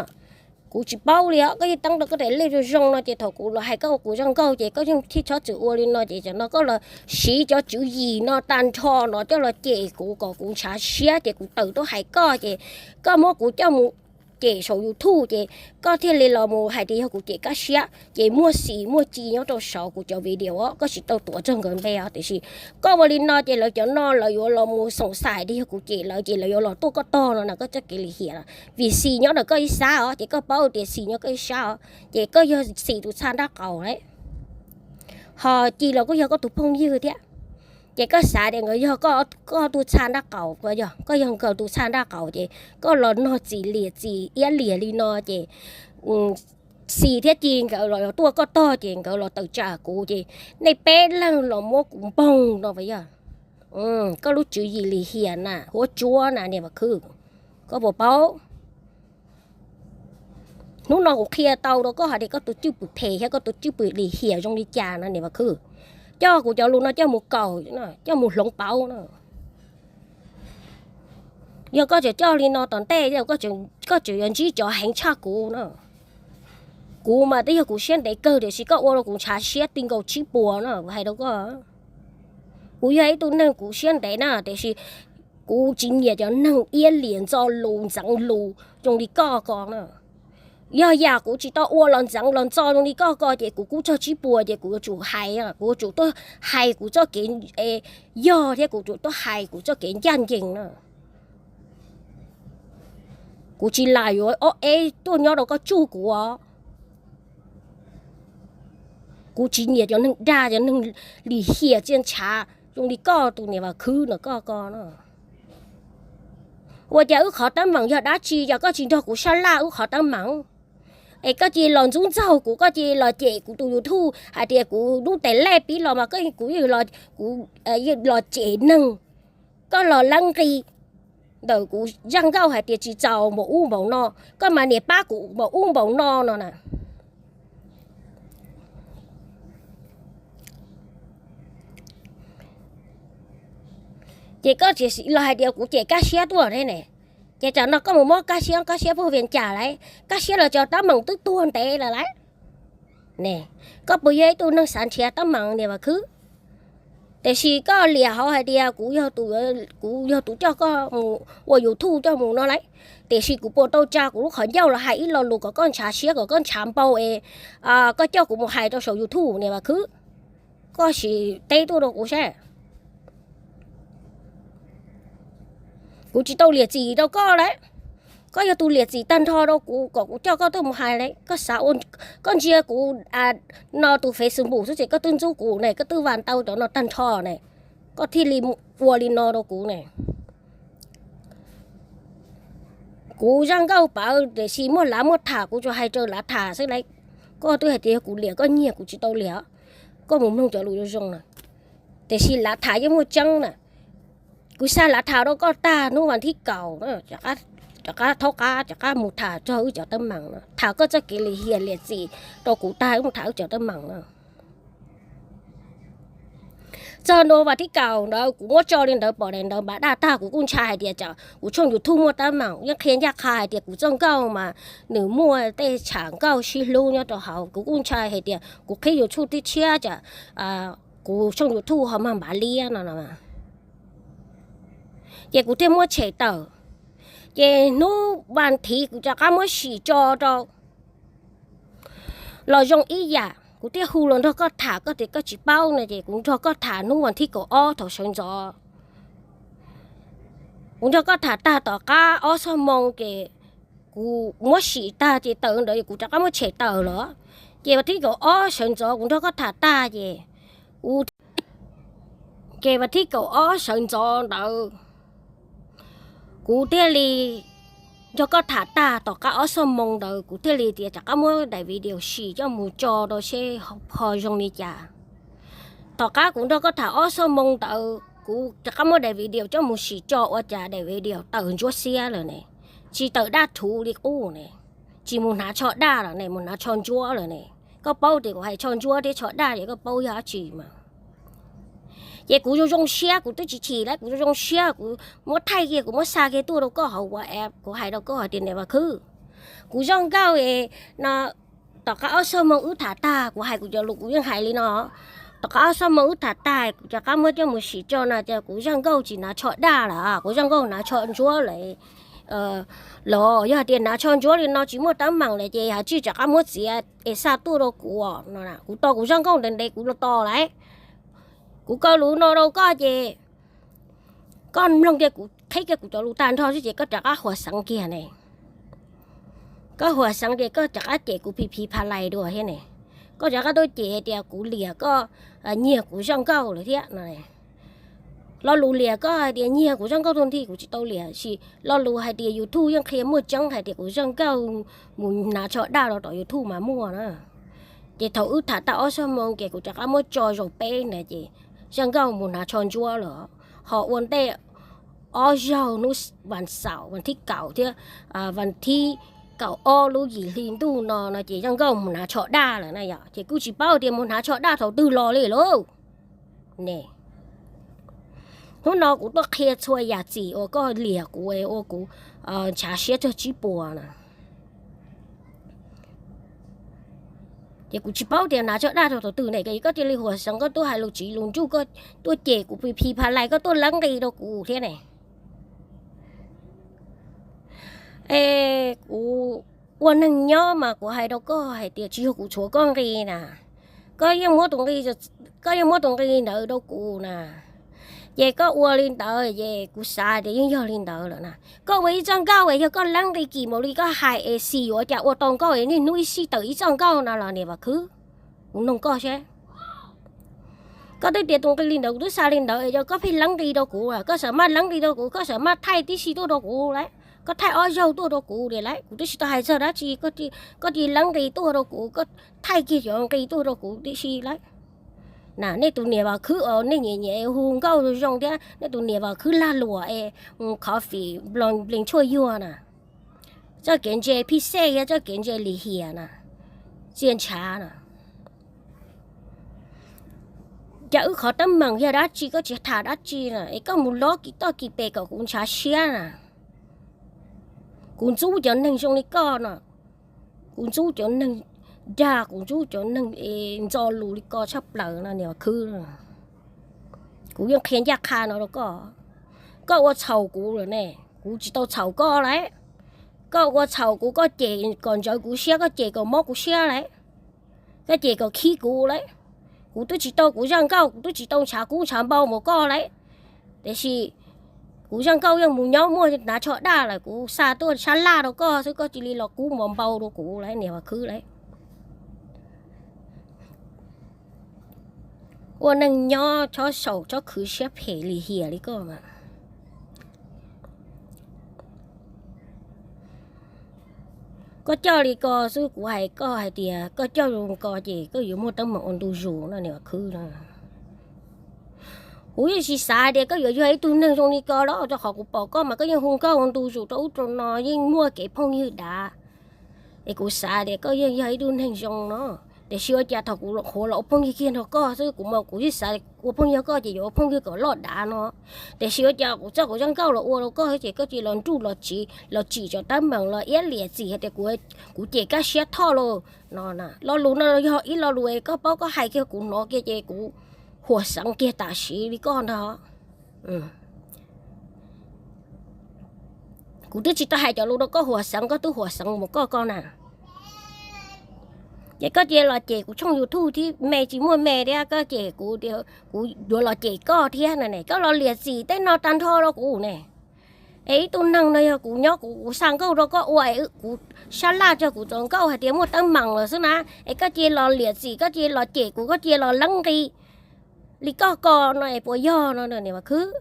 Kuv tsis paub li os, koj yeej teeb rau koj daim lej zoo zoo no ces thaum kuv los hais koj ua kuv zaj nkauj ces koj yeej thiaj txhob txwm ua li no ces cov no koj los siv cov tswv yim no tag nrho no coj los cem kuv kom kuv ntshav siab ces kuv tawm tuaj hais koj ces koj muab kuv coj mus cem saum YouTube ces koj thiaj li los mus hais tias yog kuv cem Kab Siab ces muaj xim muaj ci nyob rau saum kuv cov video os, koj tsis tau tuav txog nkawd npe os. Tiam sis koj ua li no ces lawv cov no lawv yuav los mus xoom xaim tias yog kuv cem lawv ces lawv yuav los tuaj koj tog no na, koj txoj kev lim hiam. Vim xim nyob ntawm koj ib sab os, ces koj paub tias xim nyob koj ib sab os, ces koj yog xim tus txha nraub qaum lawm, ho ci los kuj yog koj tus phooj ywg thiab. Ces koj xav tias nkawd yog koj tus txha nraub qaum, koj yog nkawd tus txha nraub qaum ces koj los nog txim liam txim iab liam li no ces xim thiab ci nkawd los tuaj koj tog ces nkawd los tawm tsam kuv ces nej peb leeg los muab kuv npoog no puas yog? Koj lub tswv yim lim hiam na, huab tsuab na niam Vam Khwb, koj puas paub? Hnub no kuv qhia tau rau koj hais tias koj tus cwj pwm phem thiab koj tus cwj pwm lim hiam zoo li cas no niam Vam Khwb. Coj kuv cov lus no coj mus kaum, coj mus hloov pauv no. Yog koj tseem coj li no tom ntej, koj tseem yuav ntsib cov heev tshaj kuv no. Kuv mas twb yog kuv siab ntev kawg tiam sis koj ua rau kuv ntshav siab ti nkaus tsib puas no, kuv hais rau koj. Kuv yog ib tug neeg kuv siab ntev na tiam sis kuv tsis nyiam cov neeg iab liam ntxo lus ntxeev lus zoo li koj ko na. Yog yam kuv tsis tau ua los ntxeev los ntxo zoo li koj ko ces kuv kub txog tsib puas ces kuv yuav tsum hais, kuv yuav tsum tuaj hais kuv txoj kev yog thiab kuv tsum tuaj hais kuv txoj kev ncaj ncees na. Kuv tsis lam yuav ob eb tuaj nyob rau koj tsuj kuv os. Kuv tsis nyiam cov neeg dag, cov neeg lim hiam txiaj ntshav zoo li koj tus niam Vam Khwb no koj ko no. Ua cas wb qhov teeb meem yog dab tsi, yog koj tsis nrog kuv sab laj wb qhov teeb meem? Es koj cia li los ntxub ntxaug kuv, koj cia li los cem kuv tus YouTube hais tias kuv lub tes lej pib los mas kuv yeej los cem neeg. Koj los leeb nqi ntawm kuv zaj nkauj hais tias tsis txaus npaum ub npaum no, koj mas niam pab kuv npaum ub npaum no no na. Ces koj tsis los hais tias kuv cem Kab Siab tuaj thiab ne. Ces tsam no koj mus muab Kab Siab, Kab Siab puag Vias Cas lawm, Kab Siab los cov teeb meem twb tuag ntev lawm lauj. Ne, koj puas yog ib tug neeg xav nrhiav teeb meem niam Vam Khwb? Tiam sis koj liam hauv hais tias kuv yog tus coj koj mus ua YouTube coj mus no lauj. Tiam sis kuv puas tau tsa kuv lub qhov ncauj los hais ib lo lus kom koj ntshav siab kom koj ntshav npau es koj coj kuv mus hais rau saum YouTube niam Vam Khwb? Koj sim teb tuaj rau kuv saib. Kuv tsis tau liam txim rau koj lauj. Koj yog tus liam txim tag nrho rau kuv kom kuv coj koj tuaj mus hais lauj. Koj xav ua, koj ntsia kuv no tus Facebook xwb ces koj twb ntxub kuv ne, koj twb vas tau cov no tag nrho ne, koj thiaj li ua li no rau kuv ne. Kuv zaj nkauj pawv tiam sis muaj lav muaj tham kuv tsuas hais raws lav tham xwb lauj. Koj twb hais tias yog kuv liam koj nyiag, kuv tsis tau liam. Koj mus mloog cov lus zoo zoo na. Tiam sis lav tham yeej muaj tseeb na. Kuv xa lav tham rau koj tag hnub vas thib kaum, rov qab thaub qab rov qab mus tham txog wb cov teeb meem no, tham koj txoj kev lim hiam liam txim rau kuv tag mus tham wb cov teeb meem no. Txog hnub vas thib kaum ntawd kuv muab tso li ntawd pom daim ntawd npav daj tag kuv kuj ntshai hais tias tsam kuv tshooj YouTube muaj teeb meem, yeej qhia ncaj qha hais tias kuv txoj nkauj mas nws muaj tej tsham nkauj sib hlub nyob rau hauv. Kuv kuj ntshai hais tias kuv qhib YouTube tib tshiab tsam kuv tshooj YouTube ho mag npav liab no no. Ces kuv thiaj muab tshem tawm. Ces hnub vas thiv kuv rov qab muab sim tso rau los zoo ib yam, kuv thiaj hu los nrog koj tham, koj tias koj tsis paub no ces kuv nrog koj tham hnub vas thib kaum ob thaum sawv ntxov. Kuv nrog koj tham tag tom qab ob xuab moos ces kuv muab sim tag ces tawm ntawd kuv rov qab muab tshem tawm los. Ces vas thib kaum ob sawv ntxov kuv nrog koj tham tag ces, ces vas thib kaum ob sawv ntxov ntawd kuv thiaj li nrog koj tham tag tom qab ob xuab moos ntawd kuv thiaj li tias rov qab muab daim video sim coj mus tso rau seb ho zoo li cas. Tom qab kuv nrog koj tham ob xuab moos ntawd kuv rov qab muab daim video coj mus sim tso ua cas daim video tawm ntsuab xiab lawm ne, tsis tawm daj rhuv li qub ne, tsis mus hnav tsho daj lawm ne, mus hnav tsho ntsuab lawm ne. Koj paub tias kuv hais tsho ntsuab thiab tsho daj ces koj paub yog dab tsi mas. Ces kuv zoo zoo siab, kuv twb tsis chim lawm, kuv zoo zoo siab, kuv muab thaij kiag, kuv muab xa kiag tuaj rau koj hauv WhatsApp, kuv hais rau koj hais tias niam Vam Khwb, kuv zaj nkauj no, tom qab ob xuab moos wb tham tag, kuv hais kuv cov lus kuv yeej hais li no, tom qab ob xuab moos wb tham tag kuv rov qab muab coj mus sim tso no ces kuv zaj nkauj tsis hnav tsho daj lawm, kuv zaj nkauj hnav tsho ntsuab lawm. Los yog hais tias hnav tsho ntsuab li no tsis muaj teeb meem lawm ces hais tsij rov qab muab txiav es xa tuaj rau kuv no. Kuv tos kuv zaj nkauj ntev ntev kuv los tos lawm. Kuv kaw lus no rau koj ces koj mloog kiag kuv qhib kiag kuv cov lus tag nrho xwb ces koj rov qab huas xeev kiag ne. Koj huas xeev ces koj rov qab cem kuv phi phi pha lais dua thiab ne. Koj rov qab tuaj cem tias kuv liam koj, nyiag kuv zaj nkauj lawm thiab no. Lo lus liam koj hais tias nyiag kuv zaj nkauj tuag nthi kuv tsis tau liam, tab sis lo lus hais tias YouTube yeej qhia muaj tseeb hais tias kuv zaj nkauj mus hnav tsho daj los tom YouTube mas muaj na. Ces thaum wb tham tag ob xuab moos ces kuv rov qab muab tso zaum peb ntawd ces zaj nkauj mus hnav tsho ntsuab lawm. Ho ua ntej ob zaug hnub vas xaum vas thib kaum thiab vas thib kaum ob lub yim hli ntuj no no ces zaj nkauj mus hnav tsho daj lawm na yom. Ces kuj tsis paub tias mus hnav tsho daj thaum twg los li lauj. Ne, hnub no kuv tuaj qhia txhua yam txim uas koj liam kuv ua kuv ntshav siab txog tsib puas na. Ces kuv tsis paub tias hnav tsho daj thaum twg ne, koj cia li huas xeev, koj tuaj hais lus tsiv lus ntsuj, koj tuaj cem kuv phi phi pha lais, koj tuaj leeb nqi rau kuv thiab ne. Es kuv ua neeg nyob mas kuv hais rau koj hais tias tsis yog kuv tshuav koj nqi na. Koj yeej muab tus nqi, koj yeej muab tus nqi ntawd rau kuv na. Ces koj ua li ntawd ces kuv xav tias yeej yog li ntawd lawm na. Koj ua ib txoj nkauj es yog koj leeb nqi kim npaum li koj hais es xis yuav cas ua tau nkauj es niaj hnub ib sij tawm ib txoj nkauj no los niam Vam Khwb? Kuv noog koj seb. Koj twb tias tus nqi li ntawd kuv twb xa li ntawd es yog koj pheej leeb nqi rau kuv, koj xam maj leeb nqi rau kuv, koj xam maj thaij tib si tuaj rau kuv lawm, koj thaij ob zaug tuaj rau kuv li lawm, kuv twb tsis tau hais txog dab tsi, koj cia li leeb nqi tuaj rau kuv, koj thaij kiag cov nqi tuaj rau kuv tib si lawm. Na nej tus niam Vam Khwb os, nej nyiam nyiam hu nkauj zoo thiab, nej tus niam Vam Khwb lag luam es mus khov fim nplees tshuaj yuag na. Txoj kev ntse phij xej thiab txoj kev ntse lim hiam na, txia ntshav na. Cas wb qhov teeb meem yog dab tsi koj tsis tham dab tsi na, es koj mus lob kis toj kis pes kom kuv ntshav siab na. Kuv ntxub cov neeg zoo li koj no, kuv ntxub cov neeg dag, kuv ntxub cov neeg ntxo lus li koj tshaj plaws no niam Vam Khwb. Kuv yeej qhia ncaj qha no rau koj, koj ua txhaum kuv lawm ne, kuv tsis tau txhaum koj lawm. Koj ua txhaum kuv, koj cem kom ntsawv kuv siab, koj cem kom mob kuv siab lawm, koj cem kom khib kuv lawm. Kuv twb tsis tau, kuv zaj nkauj kuv twb tsis tau ntshav kub ntshav npau npaum koj lawm, tiam sis kuv zaj nkauj yeej mus nyob muaj hnav tsho daj lawm, kuv xa tuaj sab laj rau koj xwb, koj cia li los kub npau npau rau kuv lawm niam Vam Khwb lawm. Ua neeg nyob txhob saum txhob khwv siab phem lim hiam li koj mas. Koj coj li ko xwb, kuv hais koj hais tias koj coj zoo ko ces koj yuav muaj teeb meem ua ntu zus no niam Vam Khwb na. Kuv yeej tsis xav tias koj yuav yog ib tug neeg zoo li ko los rau qhov kuv pom koj mas koj yeej hu nkauj ua ntu zus rau ub rau no, yeej muaj kev phooj ywg dav. Es kuv xav tias koj yeej yog ib tug neeg zoo no, tiam sis ua cas thaum kuv qhuav los ua phooj ywg kiag nrog koj xwb, kuv mas kuv yeej xav ua phooj ywg koj ces yuav ua phooj ywg kom loj dav no. Tiam sis ua cas kuv txoj kuv zaj nkauj los ua rau koj ces koj cia li los nruj los tsim, los tsim cov teeb meem los iab liam txim hais tias kuv cem Kaj Siab Thoj lauj no. Lo lus no yog ib lo lus es koj paub koj hais kiag kuv hnov kiag ces kuv huam xeev kiag tam sim li koj ntag. Kuv twb tsis tau hais cov lus rau koj huam xeev, koj twb huam xeev mus koj koj na. Ces koj cia li los cem kuv tshooj YouTube thiab me tsis muaj me thiab, koj cem kuv, kuv yuav los cem koj thiab no ne, koj los liam txim tej no tag nrho rau kuv ne. Es ib tug neeg no yog kuv nyob kuv, kuv xa nkauj rau koj ua es kuv sab laj rau kuv txaus nkauj hais tias muaj teeb meem lawm xwb na, es koj cia li los liam txim, koj cia li los cem kuv, koj cia li los leeb nqi li koj ko no es puas yog no niam Vam Khwb?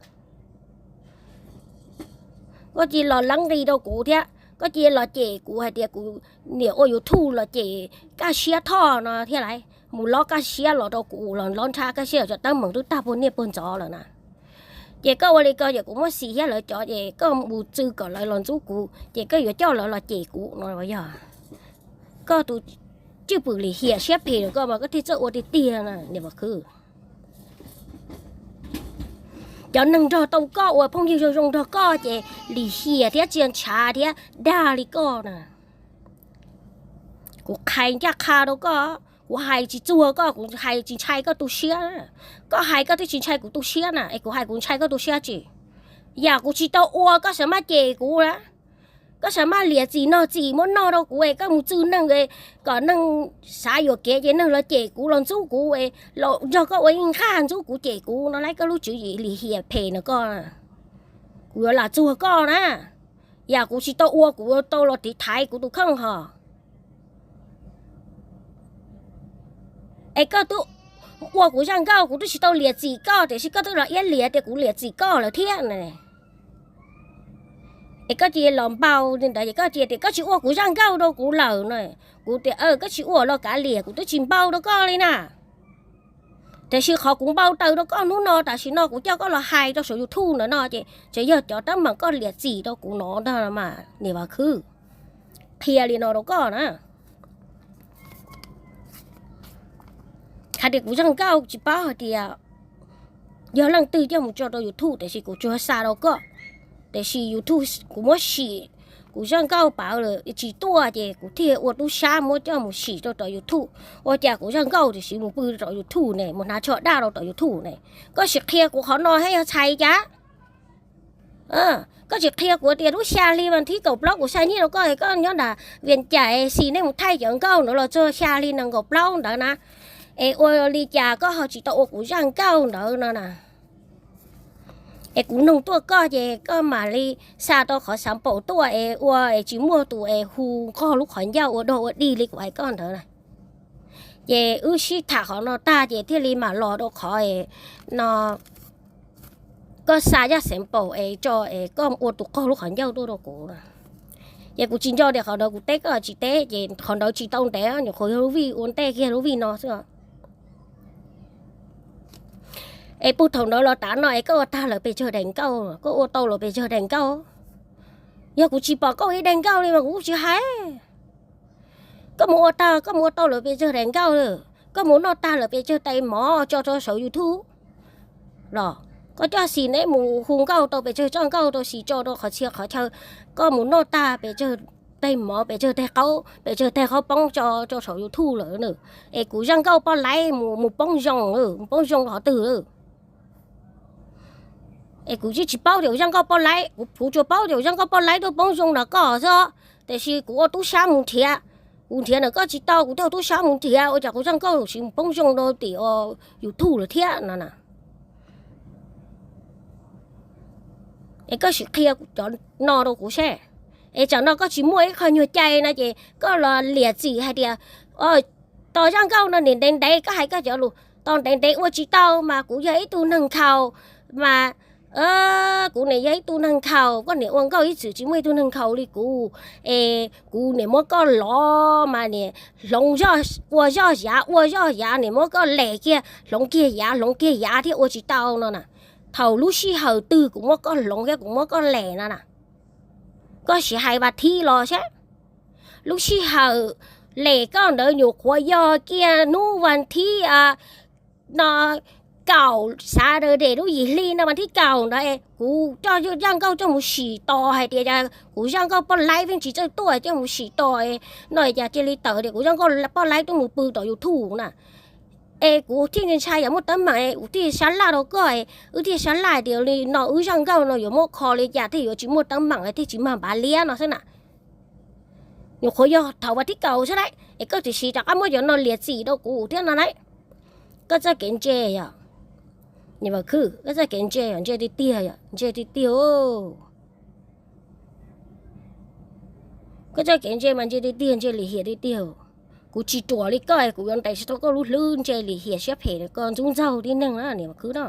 Koj cia li los leeb nqi rau kuv thiab, koj cia li los cem kuv hais tias kuv niam ua YouTube los cem Kaj Siab Thoj no thiab lauj, mus lob Kaj Siab los rau kuv, los lob nrhab Kaj Siab los cov teeb meem twb tag puag niaj puag ntxov lawm na. Ces koj ua li ko ces kuv muab xim thiab lawv cov ces koj mus txw kom lawv los ntxub kuv ces koj yuav coj lawv los cem kuv no yog koj tus cwj pwm lim hiam siab phem rau koj mas koj thiaj txawj ua tiag tiag na niam Vam Khwb. Cov neeg nrog tau koj ua phooj ywg zoo zoo nrog koj ces lim hiam thiab txia ntshav thiab dag li koj na. Kuv qhia ncaj qha rau koj, kuv hais tsis txuag koj, kuv hais tsis ntshai koj tu siab. Koj hais koj twb tsis ntshai kuv tu siab na, es kuv hais kuv ntshai koj tu siab tsis? Yam kuv tsis tau ua koj xav maj cem kuv na. Koj xav maj liam txim nog txim muab noj rau kuv es koj mus txw neeg kom neeg xav yuam kev ces neeg los cem kuv los ntxub kuv es los nrog koj ua ib nqaj ntxub kuv cem kuv no lawm koj lub tswv yim lim hiam phem no koj. Kuv yuav lam txuag koj na. Yam kuv tsis tau ua kuv yuav tau los tiv thaiv kuv tus kheej hos. Es koj twb ua kuv zaj nkauj, kuv twb tsis tau liam txim koj tiam sis koj twb los iab liam tias kuv liam txim koj lawm thiab na. Es koj cia li los npau li ntawd es koj cia tias koj tsis ua kuv zaj nkauj rau kuv lawm no. Kuv tias koj tsis ua los kav liam, kuv twb tsis npau rau koj li na. Tiam sis qhov kuv npau taws rau koj hnub no tam sim no kuv coj koj los hais rau saum YouTube ntawm no ces tseem yog cov teeb meem koj liam txim rau kuv no ntag mas niam Vam Khwb. Qhia li no rau koj na. Hais tias kuv zaj nkauj tsis paub hais tias yog leej twg coj mus tso rau YouTube tiam sis kuv tsuas xa rau koj. Tiam sis YouTube kuv muab sim, kuv zaj nkauj pab lawm tsis tuaj ces kuv thiaj ua tub sab muab coj mus sim rau tom YouTube. Ua cas kuv zaj nkauj tiam sis mus pw rau tom YouTube ne, mus hnav tsho daj rau tom YouTube ne? Koj sim qhia kuv qhov no thiab yog txhais cas? Koj tsis qhia kuv tias lub xya hli vas thib kaum plaub kuv xa nyiaj rau koj es koj nyob nram Vias Cas es xis nej mus thaij cov nkauj ntawd los txog xya hli nees nkaum plaub ntawd na, es ua li cas koj ho tsis tau ua kuv zaj nkauj ntawd no na? Es kuv noog tuaj koj ces koj mam li xa tau qhov xav npaum tuaj es ua es tsis muaj tus es hu nqog lub qhov ncauj ua dog ua dig li kuv hais koj ntawd na. Ces wb sib tham qhov no tag ces thiaj li mam los rau qhov no, koj xa yaj xeev paum es tso es koj ua tus qaug lub qhov ncauj tuaj rau kuv. Ces kuv tsis nco tias qhov ntawd kuv teb koj tsis teb ces qhov ntawd tsis tau ntev, nyuam qhuav yog lub vij ua ntej kiag lub vij no xwb. Es puag thaum ntawd los tav no es koj ua tag lawm pes tsawg daim nkauj, koj ua tau lawm pes tsawg daim nkauj? Yog kuv tsis pom koj ua ib daim nkauj li mas kuv kuj tsis hais. Koj mus ua tag, koj mus ua tau lawm pes tsawg daim nkauj, koj mus noj tag lawm pes tsawg tais mov tso rau saum YouTube los? Koj coj xis neb mus hu nkauj tau pes tsawg txoj nkauj rau xis tso rau qhov txhia qhov chaw, koj mus noj tag pes tsawg tais mov, pes tsawg tais qaub, pes tsawg tais qaub poob tso rau saum YouTube lawm na. Es kuv zaj nkauj poj laib mus mus poob zoo, mus poob zoo qhov twg? Es kuv yeej tsis paub tias kuv zaj nkauj poj laib, kuv tsuas paub tias kuv zaj nkauj poj laib tuaj poob zoo ntawm koj xwb. Tiam sis kuv ua tub sab mus nrhiav, kuv nrhiav ntawm koj tsis tau, kuv thiaj ua tub sab mus nrhiav ua cas kuv zaj nkauj sim mus poob zoo rau tim YouTube lawm thiab no na. Es koj sim qhia cov no rau kuv seb. Es tsam no koj tsis muaj ib qho nyuag cai no ces koj los liam txim hais tias, tos zaj nkauj no niam ntev ntev koj hais koj cov lus, tos ntev ntev ua tsis tau mas kuv yog ib tug neeg nkhaus mas, kuv niam yog ib tug neeg nkhaus, koj niam ua nkauj ib txwm tsis muaj ib tug neeg nkhaus li kuv, es kuv niam muab koj lov mas niam hloov, ua zoj yav ua zoj yav, niam muab koj lem kiag hloov kiag yav hloov kiag yav thiab ua tsis tau no na. Thaum lub sij hawm twg kuv muab koj hloov thiab kuv muab koj lem no na? Koj sim hais vas thib los seb. Lub sij hawm lem koj ntawd nyuam qhuav yog kiag hnub vas thib no kaum, xav daws dem lub yim hli no vas thib kaum ntawd kuv coj zaj nkauj coj mus sim tos hais tias kuv zaj nkauj poj laib yeej tsis txawj tuaj coj mus sim tos no cas cia li tawm tias kuv zaj nkauj poj laib tuaj mus pw tom YouTube na. Es kuv thiaj ntshai yam muaj teeb meem, kuv thiaj sab laj rau koj, wb thiaj sab laj tias li no wb zaj nkauj no yuav muab kho li cas thiaj yuav tsis muaj teeb meem thiaj tsis mag npav liab no xwb na. Nyuam qhuav yog thaum vas thib kaum xwb lauj, es koj tiam sis rov qab muab cov no liam txim rau kuv thiab no lauj. Koj txoj kev ntse yog, niam Vam Khwb, koj txoj kev ntse yog ntse tiag tiag, ntse tiag tiag. Koj txoj kev ntse mas ntse tiag tiag, ntse lim hiam tiag tiag. Kuv tsis ruam li koj, kuv yuav ntes tsis tau koj lub hlwb ntse lim hiam siab phem, koj ntxub ntxaug tib neeg na niam Vam Khwb na.